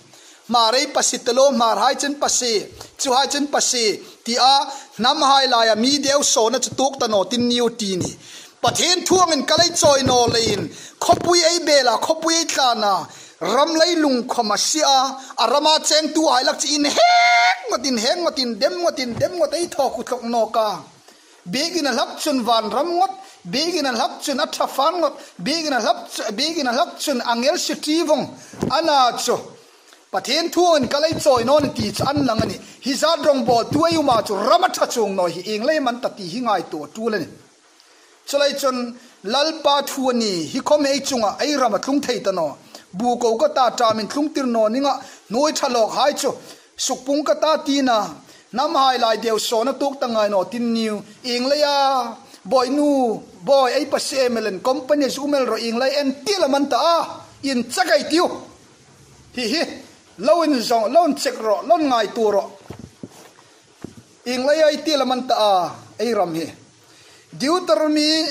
Hmar ei pasie ta lo, Hmarhai chun pasie, chuhai chun pasie, tia hnamhai laia mi deu sawna chu tuok ta naw tin niu ti a nih. Pathien thu angin kal ei chawi naw leiin, khawpui ei bela, khawpui ei tlana, ram leilung khawma sie a, a rama chengtuhai lak chu inheng ngawt, inheng ngawt, indem ngawt, indem ngawt ei thaw ku tlawk nawk a. Biekin a hlak chun vanram ngawt, biekin a hlak chun a ṭha fang ngawt, biekin a hlak chu, biekin a hlak chun angel si ṭi vawng. Ana chu Pathien thu angin kal ei chawi naw a nih ti chu an lang a nih. Hi zat rawngbawltu ei um a chu ram a ṭha chuong naw hi ieng lei am a ni ta ti hi ngaituo a ṭul a nih. Chu lei chun Lalpa thu a nih, hi khawm ei chunga ei ram a tlung thei ta naw. Bu ko ka ta, ṭam inthlungtir naw ning a, hnuoi ṭha lawkhai chu sukpung ka ta tina, hnamhai lai deu sawna tuok ta ngai naw tin niu. Ieng leia, bawi nu, bawi ei pasie em el, company zu um el rawh, ieng lei en ti lam a ni ta a, inchak ei tiu. Hi hi, lo inzawng, lo inchek rawh, lo inngaituo rawh. Ieng leia ei ti lam a ni ta a, ei ram hi. Deuteronomy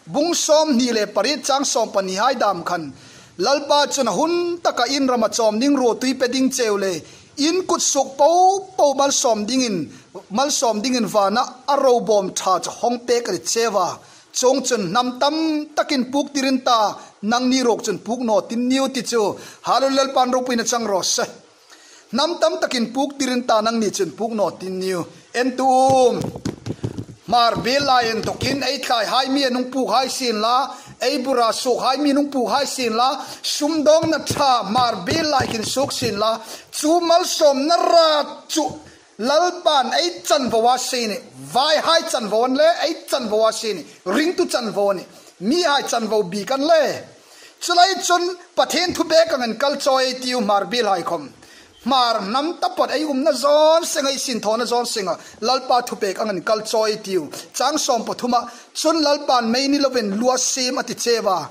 bung sawmhni le pariet chang sawmpahnihai dam khan, Lalpa chun a hun taka in rama chawm ding ruotui pe ding cheu le, in kut suok po po malsawm dingin, malsawm dingin vana a robawm ṭha chu hawng pek a ni cheu a. Chuongchun hnam tam takin puktirin ta, nangni ruok chun puk naw tin niu ti chu. Hallelujah, Lalpan ropuina chang raw se. Hnam tam takin puktirin ta, nangni chun puk naw tin niu. En tu um. Hmar bel lai en tokin ei thlai hai mi a nung puk hai sin la, ei bura suok hai mi nung puk hai sin la, sumdawngna ṭha hmar bel lai kin suok sin la, chu malsawmna ra chu Lalpan ei chanvo a si ni, vai hai chanvo an le, ei chanvo a si ni, ringtu chanvo ni, mi hai chanvo bik an le. Chu lai chun Pathien thupek angin kal chawi ei tiu hmar bel hai khom. Hmar hnam taphot ei umna zawn senga, ei sinthawna zawn senga, Lalpa thupek angin kal chawi ei tiu. Chang sawm pathuma, chun Lalpan mei ni lovin lu a siem a ti cheu a.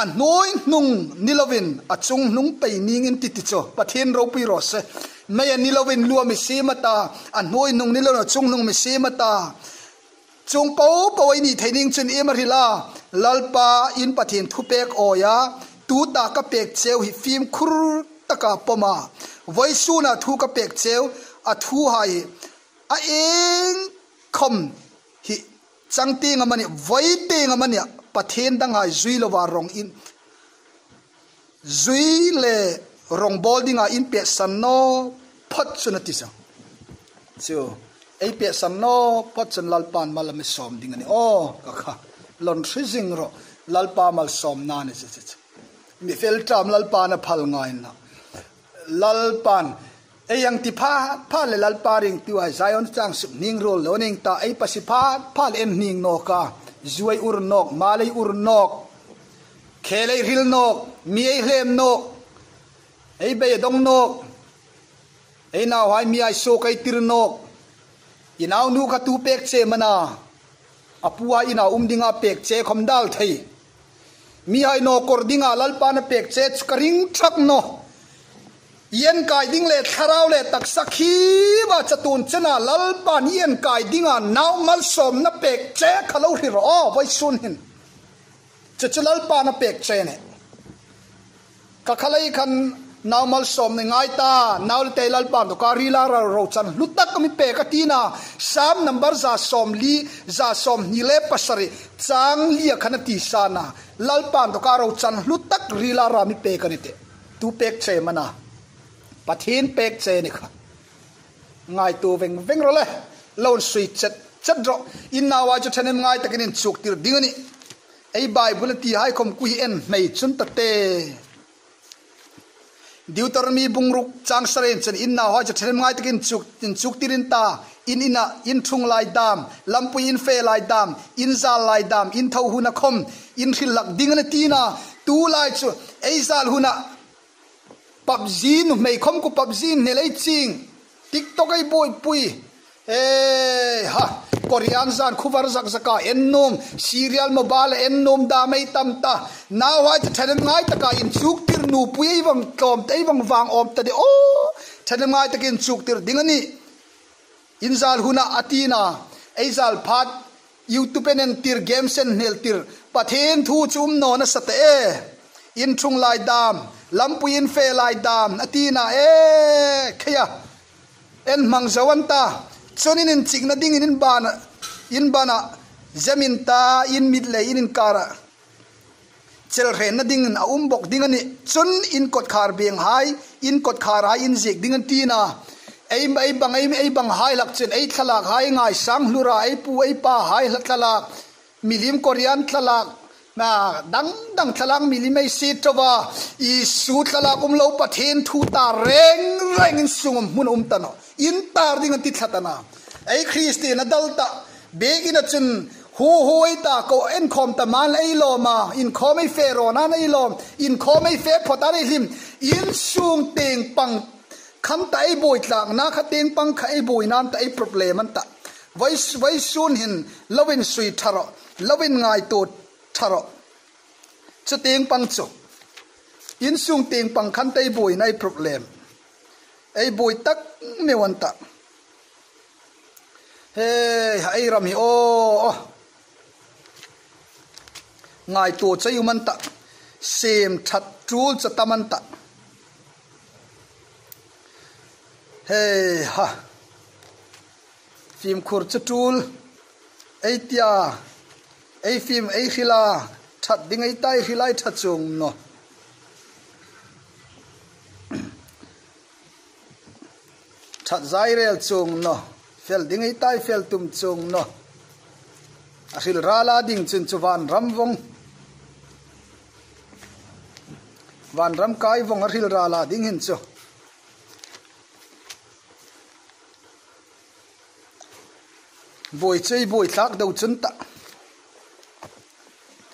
A hnuoi hnung ni lovin, a chung hnung pei ningin ti ti chu. Pathien ropui raw se. Mei a ni lovin lu a mi siem a ta, a hnuoi hnung ni lovin a chung hnung mi siem a ta. Chuong po po ei ni thei ning chun iem a hril a, Lalpa in Pathien thupek awia, tuta ka pek cheu hi fimkhur taka pawm a. Vawisuna thu ka pek cheu, a thu hai hi, a ieng khom hi chang tieng amani, voi tieng amani, Pathien dang hai zui lova rong in, zui le rong bawl dinga in peksan naw phot chun a ti sa. Chu, ei peksan naw phot chun Lalpan mal a mi sawm ding a ni. Aw, ka kha. Lawm hri zing rawh. Lalpa malsawmna ni chu, chu, chu. Mi fel ṭam Lalpan a phal ngai na. Lalpan, ei ang ti phat phat le Lalpa ring tiu ai Zion chang suk ning rul lo ning ta, ei pasi phat phat le en ning nawk a. Zu ei ur nawk, mal ei ur nawk. Khel ei hril nawk, mi ei hlem nawk, ei bei a dong nawk, ei nauhai mi ai suok ei tir nawk. I naunu kha tu pek che am a na, a pu a ina um dinga pek che khom dal thei. Mi hai naw kawr dinga Lalpan a pek che chu ka ring thak naw. I en kai ding le thlarau le taksa khi va chatuon chena Lalpan i en kai dinga nau malsawmna pek che kha lo hre rawh aw, vawisun hin. Chu chu Lalpan a pek che ni. Ka kha lei khan nau malsawmna ngai ta, nau le te Lalpan dawka rila ra ro chan hlu tak mi pek a tina, Sam number za sawmli, za sawmhni le pasari, chang lia khan a ti sa na, Lalpan dawka ro chan hlu tak rila ra mi pek a ni te. Tu pek che am a na. Pathien pek che ni kha. Ngaituo veng veng rawh le, lo insui chet chet rawh. In naua chu thahnemngai takin inchuktir ding a nih. Ei Bible a ti hai khom kuhi en hmei chun ta te. Deuteronomy bung ruk chang sari chun in naua chu thahnemngai takin chuk, inchuktirin ta. In ina, in thung lai dam, lampui in fe lai dam, in zal lai dam, in tho huna khom, in hril hlak ding a ni tina. Tu lai chu, ei zal huna, PUBG nuhmei khom ku PUBG in hne lei ching. TikTok ei buoipui. E, ha, Korean zan khuvar zak zaka en nuom, serial mobile en nuom dam ei tam ta. Nauhai chu thahnemngai taka inchuktir nupui ei vang tlawm ta, ei vang vang awm ta de. O, thahnemngai takin inchuktir ding a nih. In zal huna a tina, ei zal phat, YouTube en entir, games en hneltir, Pathien thu chu um naw nasa ta e. In thung lai dam, lampui in fe lai dam, a tina e, kheia. En hmang zo an ta, chun in inchikna dingin in bana, in bana, zemin ta, in mit le in inkara. Chelhrenna dingin a um bok ding a nih. Chun in kotkhar beng hai, in kotkhar hai in ziek ding a tina. Ei, ei bang, ei, ei bang hai hlak chun, ei thlalak hai ngaisang hlura, ei pu, ei pa hai hla thlalak, milim Korean thlalak, na, dang dang thlalak milim ei sie tova, Isu thlalak um lo Pathien thu ta reng reng in sung um hmun um ta naw. In tar ding an ti thla ta na. Ei Kristien a dal ta. Biekina chun hu hu ei ta ko, inkhawm ta man ei lawm a, inkhawm ei fe rawn an ei lawm, inkhawm ei fe phawt an ei hlim, insung tieng pang khan ta ei buoi tlak na kha, tieng pang kha ei buoi nan ta ei problem an ta. Voi, voisun hin lo insui tha rawh, lo inngaituo tha rawh. Chu tieng pang chu. Insung tieng pang khan ta ei buoi na ei problem. Ei buoi tak meu an ta. He, ha ei ram hi aw, aw. Ngaituo chai um an ta. Siem that tul chu tam an ta. Hei ha. Fimkhur chu tul. Ei tia. Ei fim ei hrila. Ṭhat ding ei ta ei hrila ei ṭha chuong naw. Ṭhat zai rel chuong naw. Fel ding ei ta ei fel tum chuong naw. A hril rala ding chun chu vanram vawng. Vanram kai vawng a hril rala ding hin chu. Buoi chu ei buoi thlak deu chun ta.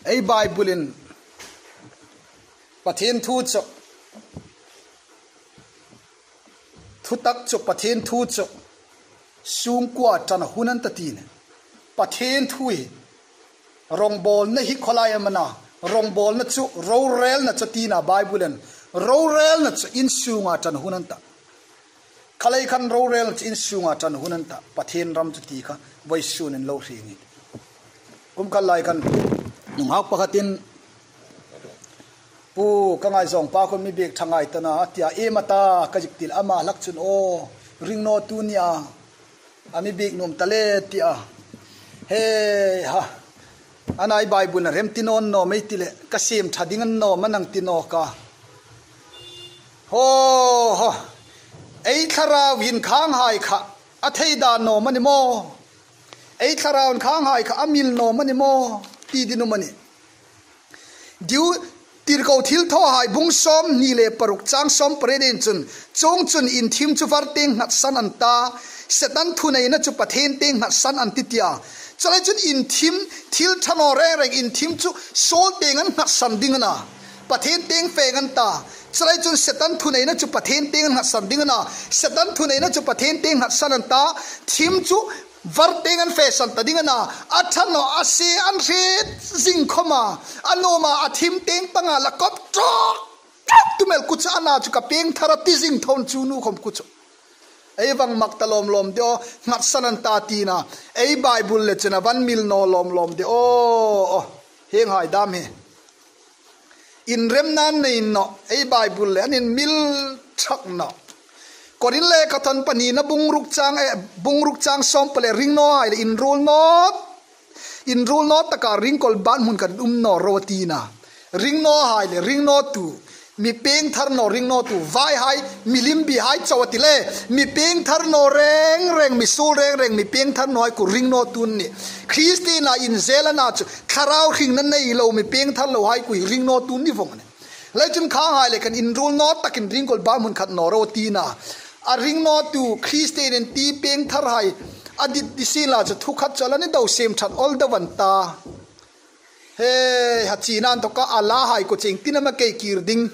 Ei Bible-in Pathien thu chu, thutak chu Pathien thu chu sungkua ṭan hun an ta ti ni. Pathien thu hi rongbawlna hi khawlai am a na, rongbawlna chu rorelna chu ti na Bible-in, rorelna chu insunga ṭan hun an ta. Khalei khan rorelna chu insunga ṭan hun an ta, Pathien ram chu ti kha vawisun in lo hre ni. Kum khat lai khan nunghak pakhatin, "Pu, ka ngaizawng pa khun mi biek ṭha ngai ta na," a tia, "Iem a ta?" ka zik ti le, ama hlak chun, "Aw, ring naw tu nia, a mi biek nuom ta le," tia. Hei ha. A nai Bible-in a rem ti naw an naw mei ti le, "Ka siem ṭha ding an naw ma nang ti naw ka." Ho, ho. Ei thlarau hin khanghai kha a thei dan naw ma ni maw? Ei thlarau hin khanghai kha a mil naw ma ni maw? Ti ding um a nih. Diu Tirko Thilthawhai bung sawmhni le paruk chang sawmpariet-in chun, chuongchun inthim chu var tieng nghatsan an ta, Setan thuneina chu Pathien tieng nghatsan an ti tia. Chuleiin chun inthim, thil ṭha naw reng reng inthim chu suol tieng an nghatsan ding a na. Pathien tieng fe an ta. Chuleiin chun Setan thuneina chu Pathien tieng an nghatsan ding a na. Setan thuneina chu Pathien tieng nghatsan an ta. Thim chu var tieng an fesan ta ding a na. A ṭha naw a sie an hriet zing khawma, a nuom a, a thim tieng panga la kop ṭawk ṭawk tu mel kut chu, a na chu ka pieng thar a ti zing thawn chu nu khawm kut chu. Ei vang mak ta lawm lawm de aw, nghatsan an ta ti na. Ei Bible le chun a van mil naw lawm lawm de aw, aw. Hieng hai dam hi inremna nei naw, ei Bible le an inmil ṭhak naw. Korin lekhathawn pahnina bung ruk chang, eh, bung ruk chang sawmpali, ring naw hai le inruol naw, inruol naw taka ringkawl ban hmun khat um naw ro a ti na. Ring naw hai le ring naw tu, mi pieng thar naw ring naw tu, vaihai, milim bihai chau a ti le, mi pieng thar naw reng reng, mi suol reng reng, mi pieng thar naw hai khu ring naw tu an nih. Kristien a inzel a na chu, thlarau hringna nei lo, mi pieng thar lo hai khu ring naw tu an ni vong a nih. Chuleiin chun khanghai le khan inruol naw takin ringkawl ban hmun khat naw ro ti na. A ring naw tu Kristien inti pieng thar hai a dit ding sien la chu thu khat chu la ni deu, siem ṭhat awl deu an ta. Hei ha, china inthawka a la hai khu cheng tina ma kei kir ding.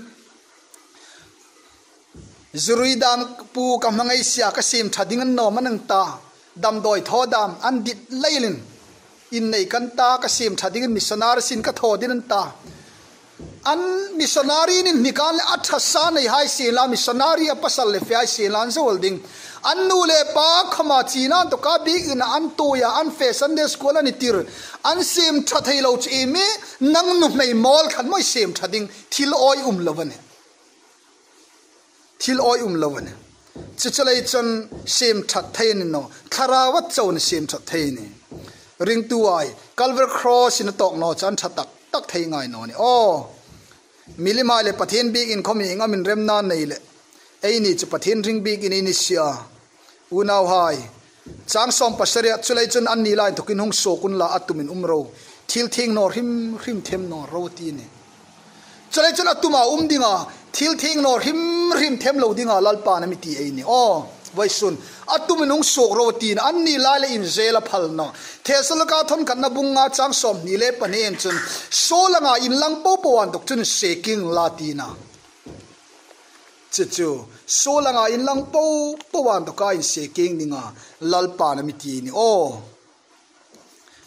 Zurui dam pu, ka hmangai sia, ka siem ṭha ding an naw ma nang ta. Damdawi thaw dam an dit leiin, innei kan ta, ka siem ṭha dingin missionary sin ka thaw ding an ta. An missionary ni hnik an le a ṭha sa nei hai sien la, missionary a pasal le fe hai sien la an zo awl ding. An nu le pa khawma china inthawka biekina an tuoi a, an fe Sunday school an tir. An siem ṭha thei lo chu iem i, nang nuhmei mawl khan maw i siem ṭha ding, thil awi um lo a nih. Thil awi um lo a nih. Chu chu lei chun siem ṭhat thei a ni naw. Thlarau a chau ni siem ṭhat thei a nih. Ringtuhai, Calvary Cross-in a tawk naw chu an ṭha tak tak thei ngai naw ni. Aw, milimhai le Pathien biekin khawm ieng am inremna nei le, eini chu Pathien ring biekin ei ni si a. Unauhai, chang sawm pasari-a, chu lei chun anni lai inthawkin hung suok unla, a tumin um ro. Thil thieng naw hrim hrim them naw ro ti a nih. Chu lei chun a tuma um dinga, thil thieng naw hrim hrim them lo dinga Lalpan a mi ti ei nih. Aw, vawisun, a tumin hung suok ro ti a nih, anni lai le inzel a phal naw. Thessalonika thawn khatna bung nga chang sawmhni le pahni-in chun, suol anga inlang po po a inthawk chun sie kieng la ti a nih. Chu chu, suol anga inlang po po a inthawka insie kieng dinga Lalpan a mi ti a nih. Aw.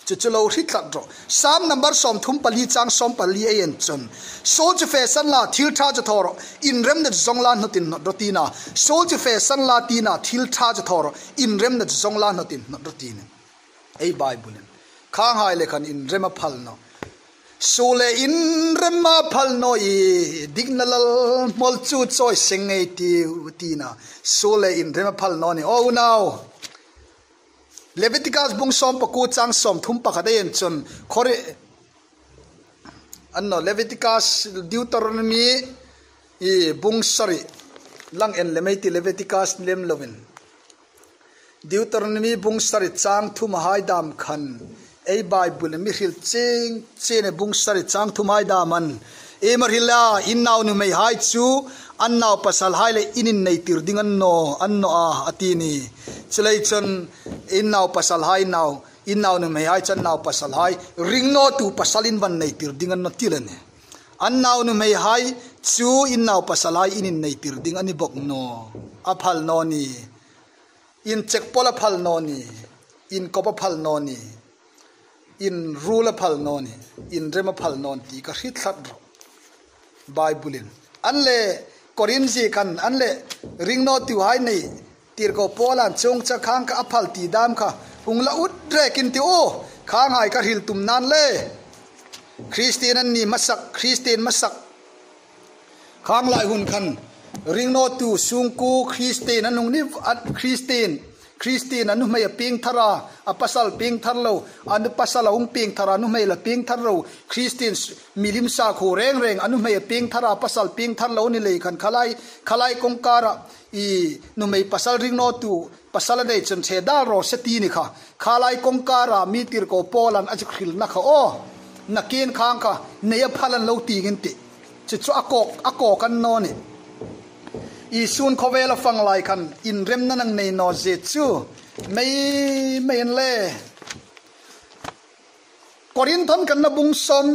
Chu chu lo hre tlat rawh. Sam number sawmthum pali chang sawm pali ei en chun, suol chu fesan la, thil ṭha chu thaw rawh, inremna chu zawng la hnawtin hnawt rawh ti a nih. Suol chu fesan la ti a nih, thil ṭha chu thaw rawh, inremna chu zawng la hnawtin hnawt rawh ti a nih. Ei Bible-in. Khanghai le khan inrem a phal naw. Suol le inrem a phal naw i, dikna Lal hmol chu chawi seng ngei ei tiu, tina. Suol le inrem a phal naw ni. O unau, Leviticus bung sawm pakuo chang sawmthum pakhat ei en chun, Kori-, annaw, Leviticus, Deuteronomy, i, bung sari, lang en lem ei ti, Leviticus lem lovin. Deuteronomy bung sari chang thum hai dam khan, ei Bible mi hril ching ching e, bung sari chang thum hai dam an. Iem a hril a, in nau nuhmei hai chu an nau pasal hai le in innei tir ding a ni naw, a ni naw a, a ti ni. Chuleiin chun in nau pasal hai nau, in nau nuhmei hai chu an nau pasal hai ringnawtu pasal in va nei tir ding a ni naw ti a nih. An nau nuhmei hai chu in nau pasal hai in innei tir ding a ni bok naw. A phal naw ni. Inchek pawl a phal naw ni. Inkop a phal naw ni. Inruol a phal naw ni. Inrem a phal naw ni ti ka hriet tlat rawh. Bible-in. An le Korin zie khan, an le ringnawtu hai nei, tirko Paula'n chuong chak khang kha a phal ti dam kha hung la ut rek in ti u, khang hai ka hril tum nan le. Kristien an ni hmasak, Kristien hmasak. Khang lai hun khan ringnawtu sungkuo Kristien an hung ni, a, Kristien, Kristien a nuhmei a piengthar a, a pasal piengthar lo, a nu pasal a hung piengthar a, nuhmei la piengthar lo, Kristien s-, milim sakhuo reng reng a nuhmei a piengthar a, pasal piengthar lo ni lei khan khalai, khalai kawngkara i nuhmei pasal ringnawtu pasal a nei chun che dal raw se ti ni kha. Khalai kawngkara mi tirko Paula'n a zuk hrilna kha aw. Nakin khang kha nei a phal a ni lo ti ngei in ti. Chu chu a kawk, a kawk a ni naw ni. Isun khawvela fang lai khan inremna nang nei naw zie chu. Mei, mei an le. Korinth-a khan a bung sawm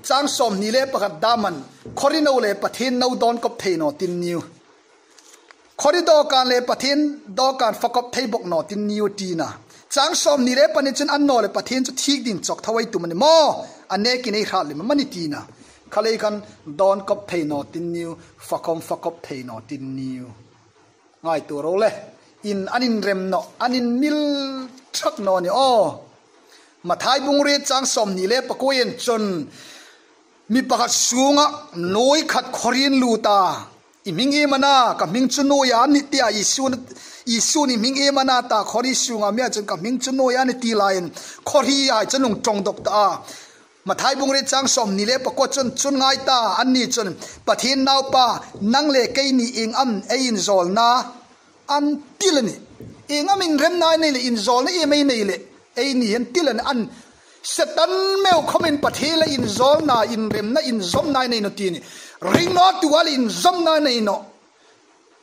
chang sawmhni le pakhat dam an. Khawri no le Pathien no dawnkop thei naw ti ni u. Khawri dawkan le Pathien dawkan fakop thei bok naw ti ni u tina. Chang sawmhni le pahni chun an naw le Pathien chu thik ding chawk tho ei tum a ni maw. A nekin ei hrat lem am a ni tina. Khalei khan dawnkop thei naw ti ni u, fakawm fakop thei naw ti ni u. Ngaituo ro le. In an inrem naw, an inmil thak naw ni aw. Mathai bung riet chang sawmhni le pakuo ei en chun, mi pakhat sunga nuoi khat khawrin lut a. I hming iem a na, ka hming chu nuoi a nih tia Isun, Isun i hming iem a na ta khawri sunga mi a chun ka hming chu nuoi a nih ti laiin khawri hai chun hung ṭawng dawk ta a. Mathai bung riet chang sawmhni le pakuo chun, chun ngai ta, anni chun, Pathien Naupa, nang le keini ieng am ei inzawlna? An ti a nih. Ieng am inremna ei nei le, inzawlna iem ei nei le, eini an ti a nih. An Setan meu khawmin Pathien le inzawlna, inremna, inzawmna ei nei naw ti a nih. Ringnawtu le inzawmna ei nei naw.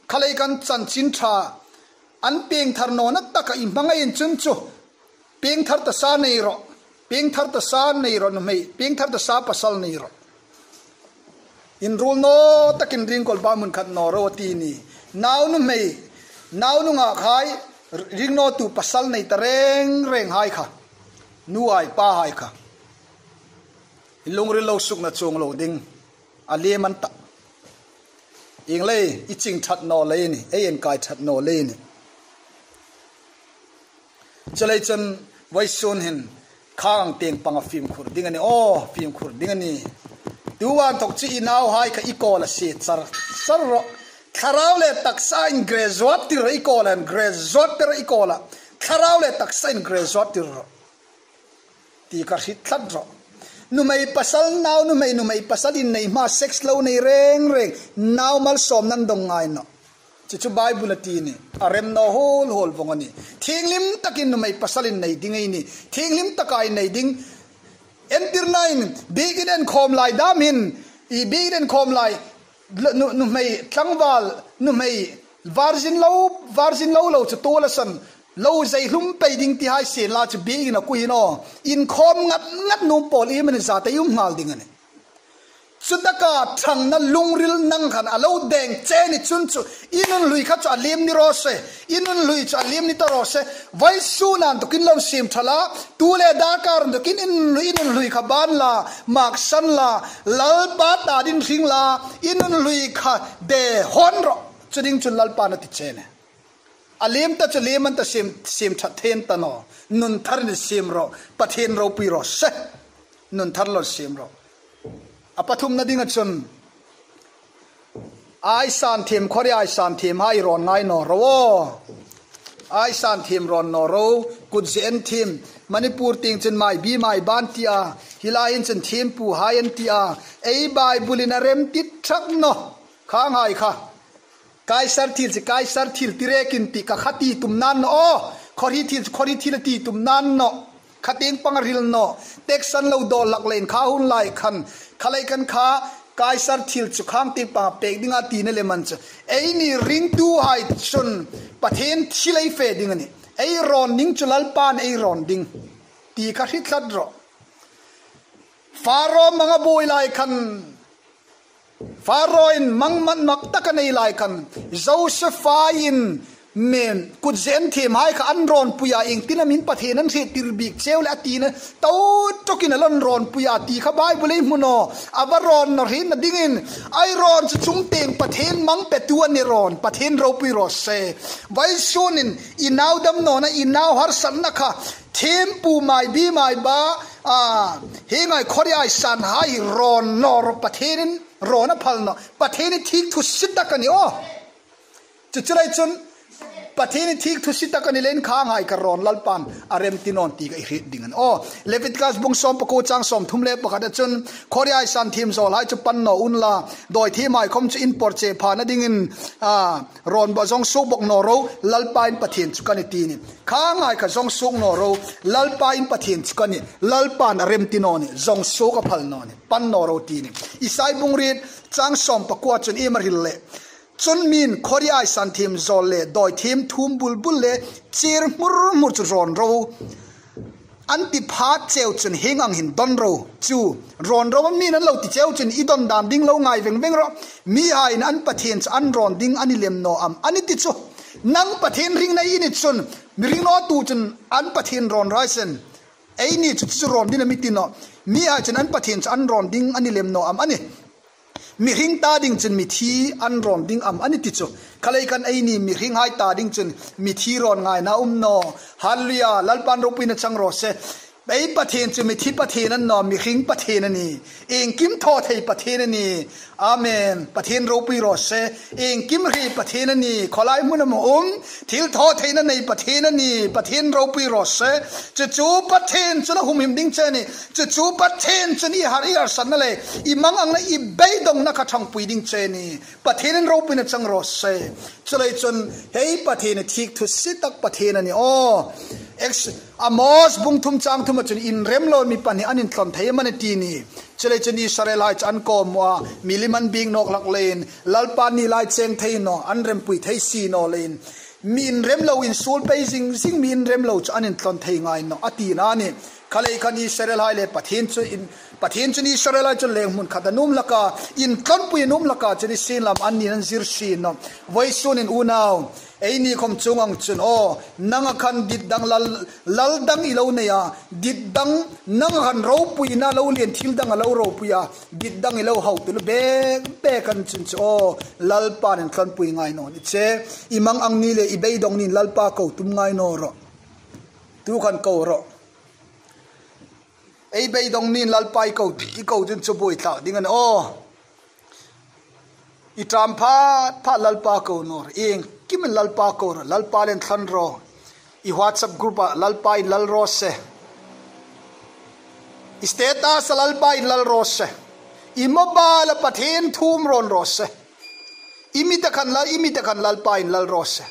Khalei khan chanchin ṭha an piengthar nawna taka i hmangai in chun chu. Piengthar ta sa nei rawh. Piengthar ta sa nei rawh nuhmei. Piengthar ta sa pasal nei rawh. Inruol naw takin ringkawl ba hmun khat naw ro a ti a nih. Nau nuhmei, nau nunghak hai, ringnawtu pasal nei ta reng reng hai kha. Nu hai pa hai kha. I lungril lo sukna chuong lo ding. A liem an ta. Ieng lei, i ching ṭhat naw lei a nih, ei enkai ṭhat naw lei a nih. Chuleiin chun vawisun hin khang tieng panga fimkhur ding a nih, aw, fimkhur ding a nih. Tu inthok chu i nauhai kha i kawla sie char char rawh. Thlarau le taksain graduate tir rawh i kawla, graduate tir rawh i kawla. Thlarau le taksain graduate tir rawh. Ti ka hriet tlat rawh. Nuhmei pasal nau, nuhmei, nuhmei pasal innei hma sex lo nei reng reng. Nau malsawmna an dong ngai nawh. Chu chu Bible-a ti a nih. A rem naw huol huol vawng a nih. Thienghlim takin nuhmei pasal innei ding ei nih. Thienghlim taka innei ding. Entirna in, biekin enkhawm lai dam hin. I biekin enkhawm lai. L-, nu-, nuhmei tlangval, nuhmei virgin lo, virgin lo lo chu tuol a san, lo zei hlum pei ding ti hai sien la chu biekin a kuo hi naw. Inkhawm ngat ngat nuom pawl iem a ni zat ei um nghal ding a nih. Chutaka ṭhangna lungril nang khan a lo deng che ni chun chu, i nun hlui kha chu a liem ni raw se, i nun hlui chu a liem ni ta raw se, vawisun inthok in lo siem ṭha la, tu le darkar inthok in i nun hlui, i nun hlui kha ban la, maksan la, Lalpa ta dingin hring la, i nun hlui kha de hawn rawh, chu ding chun Lalpan a ti che a nih. A liem ta chu liem an ta siem, siem ṭhat thei an ta naw, nun tharin siem rawh, Pathien ropui raw se. Nun thar lo siem ro. A pathumna dinga chun, aisan thiem, khawri aisan thiem hai rawn ngai naw ro. Aisan thiem rawn naw ro. Kut ze an thiem. Manipur tieng chun mai bi mai ban tia, hi lai hin chun thiempu hai an tia. Ei Bible-in a rem tit thak naw. Khanghai kha, Kaisar thil chu Kaisar thil ti rekin ti ka kha ti tum nan naw. Khawri thil chu khawri thil ti tum nan naw. Kha tieng pang a hril naw. Tax an lo dawl hlak leiin kha hun lai khan, kha lei khan kha Kaisar thil chu khang tieng pang pek dinga tina le man chu, eini ringtuhai chun Pathien thil ei fe ding a nih. Ei rawn ding chu Lalpan ei rawn ding ti kha hre tlat ro. Pharaoh mang a buoi lai khan, Pharaoh-in mang mak mak tak a nei lai khan, Joseph-in mi kut ze an thiem hai kha an rawnpui a, ieng tin am hin Pathien an hriettir bik cheu le a tina, tawk tawkin a lo rawnpui a ti kha Bible-in ei hmu naw. A va rawn naw hrietna dingin, ei rawn chu chung tieng Pathien mang petu a ni rawn, Pathien ropui raw se. Vawisun hin i nau dam nawna, i nau harsatna kha thiempu mai bi mai ba, a, hi ngai khawri aisan hai rawn naw ro, Pathienin rawn a phal naw. Pathien hi thik thusi tak a ni aw. Chu chu lai chun Pathien hi thik thusi tak a ni leiin khanghai kha rawn Lalpan a rem ti naw ti kha i hriet ding a nih aw. Leviticus bung sawm pakuo chang sawm thum le pakhat a chun, khawri aisan thiem zawl hai chu pan naw unla, dawi thiem hai khom chu in por che phana dingin, a, rawn bawk zawng suok bawk naw ro, Lalpa in Pathien chu ka nih ti a nih. Khanghai kha zawng suok naw ro, Lalpa in Pathien chu ka nih, Lalpan a rem ti naw nih, zawng suok a phal naw nih, pan naw ro ti a nih. Isai bung riet chang sawm pakuo chun iem a hril le, chun mi'n khawri aisan thiem zawl le dawi thiem thum bul bul le chir hmur hmur chu rawn ro an ti phat cheu chun hieng ang hin don ro chu. Rawn ro am ni an lo ti cheu chun i don dan ding lo ngai veng veng ro. Mihaiin an Pathien chu an rawn ding a ni lem naw am an ti chu. Nang Pathien ringna i ni chun, mi ring naw tu chun an Pathien rawn rai sien. Eini chu chu rawn ding a mi ti naw. Mihai chun an Pathien chu an rawn ding a ni lem naw am a nih. Mi hring ta ding chun mithi an rawn ding am a nih ti chu. Kha lei khan eini mi hring hai ta ding chun mithi rawn ngaina um naw. Hallelujah, Lalpan ropuina chang raw se. Ei Pathien chu mithi Pathien a ni naw, mi hring Pathien a nih. Iengkim thaw thei Pathien a nih. Amen. Pathien ropui raw se. Iengkim hre Pathien a nih. Khawlai hmun am a um, thil thaw theina nei Pathien a nih. Pathien ropui raw se. Chu chu Pathien chun a humhim ding che a nih. Chu chu Pathien chun i har, i harsatna le i mangangna, i beidongna kha ṭhangpui ding che a nih. Pathienin ropuina chang raw se. Chu lai chun hei Pathien hi thik thusi tak Pathien a ni aw. Ex-, Amos bung thum chang thum a chun inrem lo mi pahni an intlawn thei am a nih ti a nih. Chu lai chun Israelhai chu an kawm a, milim an biek nawk hlak leiin, Lalpa ni lai cheng thei naw, an rempui thei si naw leiin, mi inrem lo, insuol pei zing zing mi inrem lo chu an intlawn thei ngai naw a tina a nih. Kha lei khan Israelhai le Pathien chu in, Pathien chun Israelhai chu leng hmun khat a nuom hlak a, intlawnpui a nuom hlak a, chu ni sien lam anni'n an zir si naw. Vawisun hin unau, eini khom chuong ang chun aw, nanga khan dit dang lal, lal dang i lo nei a, dit dang nanga khan ropuina lo lien, thil dang a lo ropui a, dit dang i lo hau tu lo bek bek ang chun chu aw, Lalpan intlawnpui ngai naw ni che. I mangang ni le i beidong niin Lalpa ko tum ngai naw ro. Tu khan ko ro. Ei beidong niin Lalpa i ko, i ko ding chu buoi tlak ding a nih aw. I ṭam phat phat Lalpa ko naw ro. Iengkimin Lalpa ko ro. Lalpa le inthlawn ro. I WhatsApp group-a Lalpa inlal raw se. I status-a Lalpa inlal raw se. I mobile-a Pathien thu um rawn raw se. I mit-a khan Lal, i mit-a khan Lalpa inlal raw se.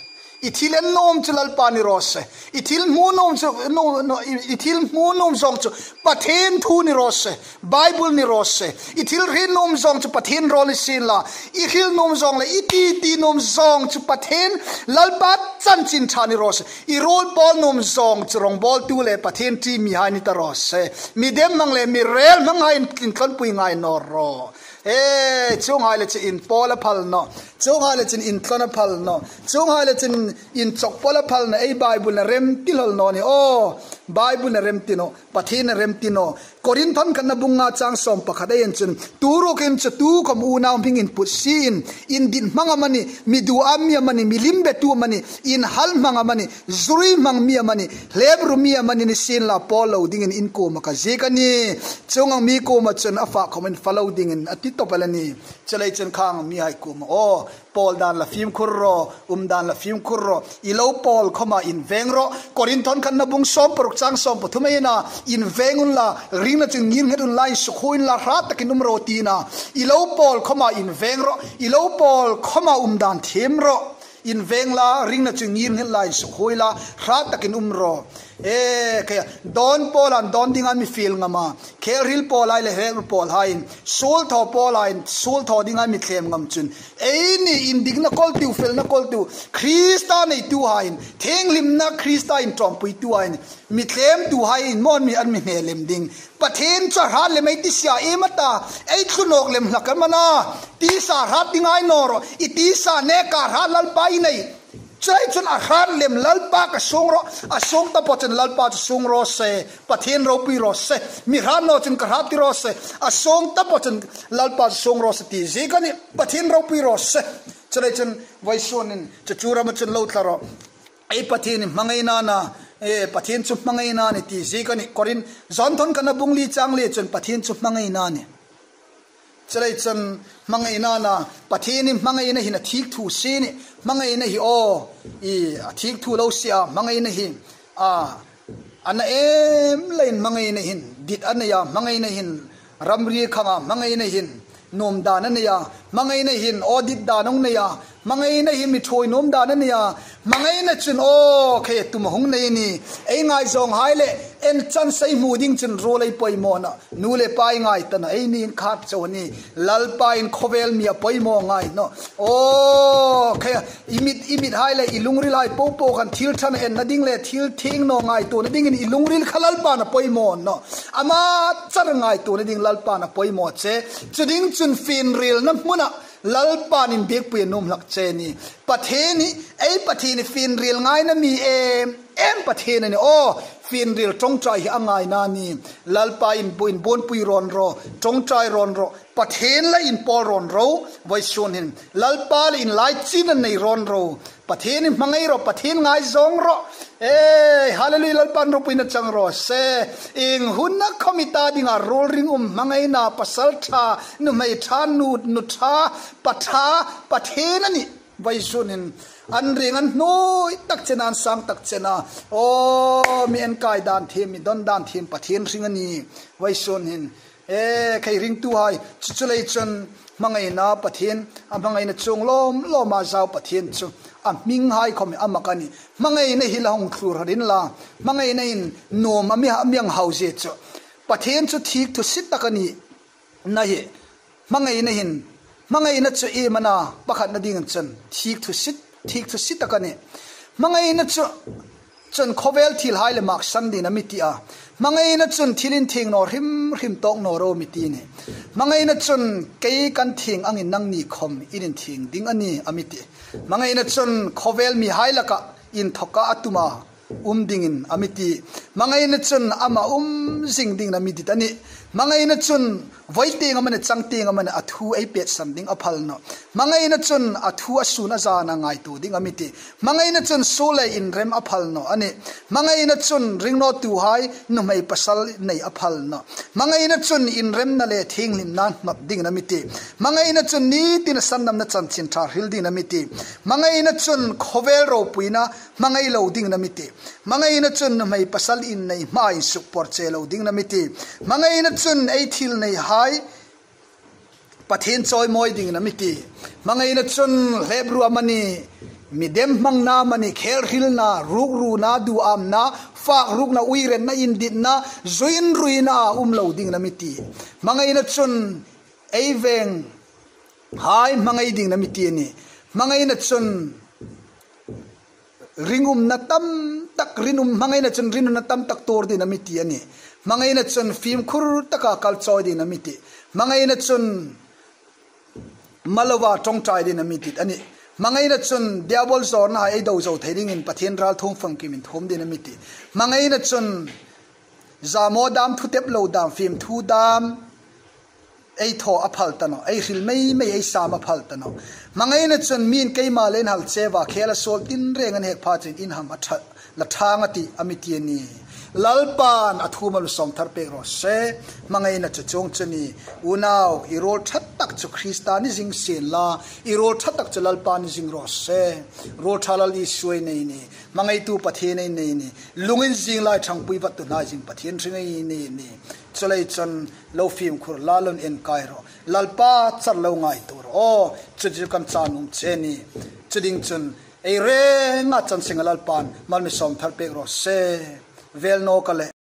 I thil en nuom chu Lalpa ni raw se. I thil hmu nuom chu, nu, nu, i, i thil hmu nuom zawng chu Pathien thu ni raw se. Bible ni raw se. I thil hriet nuom zawng chu Pathien rawl ni sien la. I hril nuom zawng le i titi nuom zawng chu Pathien Lalpa chanchin ṭha ni raw se. I ruol pawl nuom zawng chu rawngbawltu le Pathien ṭi mihai ni ta raw se. Mi dem mang le mi rel manghai intlawnpui ngai naw ro. E, chuonghai le chu in pawl a phal naw. Chuonghai le chun inthlon a phal naw. Chuonghai le chun inchawk pawl a phal naw. Ei Bible-in a remti hlawl naw ni aw. Bible-in a remti naw. Pathienin a remti naw. Korinthon khatna bung nga chang sawm pakhat ei en chun, tuhin chu tukhawm unau hming input sien, indit hmang amanih, mi duam mi amanih, milim betu amanih, inhal hmang amanih, zuri hmang mi amanih, hlep ru mi amanih ni sienla, pawl lo dingin in kuoma ka ziek a nih. Chuong ang mi kuoma chun a fak khawm in fa lo dingin a ti tawp el a nih. Chuleiin chun khang mihai kuoma aw, pawl dan la fimkhur rawh, um dan la fimkhur rawh. I lo pawl khawma inveng rawh. Korinthon khatna bung sawm paruk chang sawm pathum ei en a, inveng unla, ringna chu ngirnghet unla, insukhuoi unla, hrat takin um rawh tiin a. I lo pawl khawma inveng rawh. I lo pawl khawma um dan thiem rawh. Inveng la, ringna chu ngirnghet la, insukhuoi la, hrat takin um rawh. E, kei a, dawn pawla dawn dinga mi fiel ngam a, khel hril pawlhai le hril pawlhaiin, suol thaw pawlhaiin suol thaw dinga mi thlem ngam chun, eini indikna kawltu, felna kawltu, Krista neituhaiin, thienghlimna Krista inṭawmpuituhaiin, mi tlemtuhai in mawn mi an mi hne lem ding. Pathien chu a hrat lem ei ti sia, iem a ta, ei tlu nawk lem hlak am a na. Tisa hrat ding ei naw rawh, i tisa neka hrat Lalpa i nei. Chuleiin chun a hrat lem Lalpa ka suong rawh, a suong ta pawh chun Lalpa chu suong raw se, Pathien ropui raw se, mi hrat naw chun ka hrat ti raw se, a suong ta pawh chun Lalpa chu suong raw se ti ziek a nih, Pathien ropui raw se. Chuleiin chun vawisûnin chu chu rama chun lo thla rawh. Ei Pathien hi hmangaina a na, e, Pathien chu hmangaina a nih ti ziek a nih. Korinth, John thawn khatna bung li chang li chun Pathien chu hmangaina a nih. Chuleiin chun hmangaina a na, Pathien hi hmangaina hin a thik thu sie a nih. Hmangaina hi aw, i, a thik thu lo sie a, hmangaina hi, a, a na em leiin hmangaina hin dit a nei a, hmangaina hin ramri khang a, hmangaina hin nuom dan a nei a, hmangaina hin audit dan a nei a, hmangaina hin mi ṭhuoi nuom dan a nei a, hmangaina chun aw, kei tum a hung nei a nih. Ei ngaizawng hai le, en chan sei hmu ding chun ruol ei poimaw nawh. Nu le pa ei ngai ta nawh, eini khat chau a nih. Lalpain khawvel mi a poimaw ngai nawh. Aw, kei, i mit, i mit hai le, i lungril hai popo khan thil ṭha enna ding le, thil thienghlim ngaituona dingin i lungril kha Lalpain a poimaw nawh. Ama char ngaituona ding Lalpain a poimaw che. Chu ding chun finrielna hmuna Lalpain inbiekpui a nuom hlak che a nih. Pathien hi, ei Pathien hi finriel ngaina mi em em Pathien a nih. Aw, finriel ṭawngṭai hi a ngaina a nih. Lalpain bu-, inbuonpui rawn ro, ṭawngṭai rawn ro, Pathien le inpawl rawn ro, vawisûn hin. Lalpa le inlaichin a nei rawn ro. Pathien hi hmangai rawh, Pathien ngaizawng rawh. E, hallelujah, Lalpain ropuina chang raw se. Ieng huna khawm i ta dinga ruol ringum, hmangaina, pasal ṭha, nuhmei ṭha, nu, nu ṭha, pa ṭha, Pathien a nih. Vawisûn hin an ring an hnuoi tak chena, an sang tak chena. Aw, mi enkai dan thiem, mi don dan thiem Pathien hring a nih. Vawisûn hin, e, kei ringtuhai, chu, chuleiin chun hmangaina Pathien, a hmangaina chuong lawm lawma zau Pathien chu a hming hai khawm a mak a nih. Hmangaina hi la hung thlur ringin la, hmangaina hin nuom a mi, a mi hang hau zie chu. Pathien chu thik thusit tak a ni. Na hi, hmangaina hin, hmangaina chu iem a na, pakhatna dingin chun thik thusit, thik thusit tak a nih. Hmangaina chu chun khawvel thil hai le maksan dingin a mi ti a. Hmangaina chun thil inthieng naw hrim hrim tawk naw ro a mi ti a nih. Hmangaina chun kei kan thieng angin nangni khawm in inthieng ding a nih a mi ti. Hmangaina chun khawvel mihai laka inthoka a tuma um dingin a mi ti. Hmangaina chun ama um zing dingin a mi dit a nih. Hmangaina chun voi tieng amanih, chang tieng amanih a thu ei pêksan ding a phal nawh. Hmangaina chun a thu a sûn a zâna ngaituo ding a mi ti. Hmangaina chun suol le inrem a phal naw a nih. Hmangaina chun ringnawtuhai nuhmei pasal nei a phal nawh. Hmangaina chun inremna le thienghlimna hmap dingin a mi ti. Hmangaina chun ni tina sandamna chanchin ṭha hril dingin a mi ti. Hmangaina chun khawvel ropuina hmangai lo dingin a mi ti. Hmangaina chun nuhmei pasal innei hmaa insukpawr che lo dingin a mi ti. Hmangaina chun ei thil neihai Pathien chawimawi dingin a mi ti. Hmangaina chun hlep ru amanih, mi dem hmangna amanih, khel hrilna, ruk runa, duamna, fak rukna, uirenna, inditna, zui inruina a um lo dingin a mi ti. Hmangaina chun ei veng hai hmangai dingin a mi ti a nih. Hmangaina chun ringumna tam tak, ringum, hmangaina chun ringumna tam tak tuor dingin a mi ti a nih. Hmangaina chun fimkhur taka kal chawi dingin a mi ti. Hmangaina chun Maloa ṭawngṭai dingin a mi dit a nih. Hmangaina chun diabol zawrna ei do zo thei dingin Pathien ralthuom famkim inthuom dingin a mi tih. Hmangaina chun zamaw dam, thutep lo dam, fimthu dam ei thaw a phal ta nawh, ei hril mei mei, ei sam a phal ta nawh. Hmangaina chun mi'n keima le inhal cheu a, khela suol tinreng an hek pha chun inham a ṭha, la ṭhang a tih, a mi ti a nih. Lalpan a thu mal mi sawm thar pek raw se. Hmangaina chu chuong chu a nih. Unau, i ruol ṭha tak chu Krista ni zing sien la, i ruol ṭha tak chu Lalpa ni zing raw se. Ruol ṭha Lal Isu ei nei a nih. Hmangaitu Pathien ei nei a nih. Lunginzing lai ṭhangpui vattu hnai zing Pathien hring ei nei a nih. Chuleiin chun lo fimkhur la, lo inenkai rawh. Lalpa char lo ngaituo rawh. Aw, chu chu kan cha nuom che a nih. Chu ding chun ei renga chan senga Lalpan mal mi sawm thar pek raw se. Vel nawk a leh.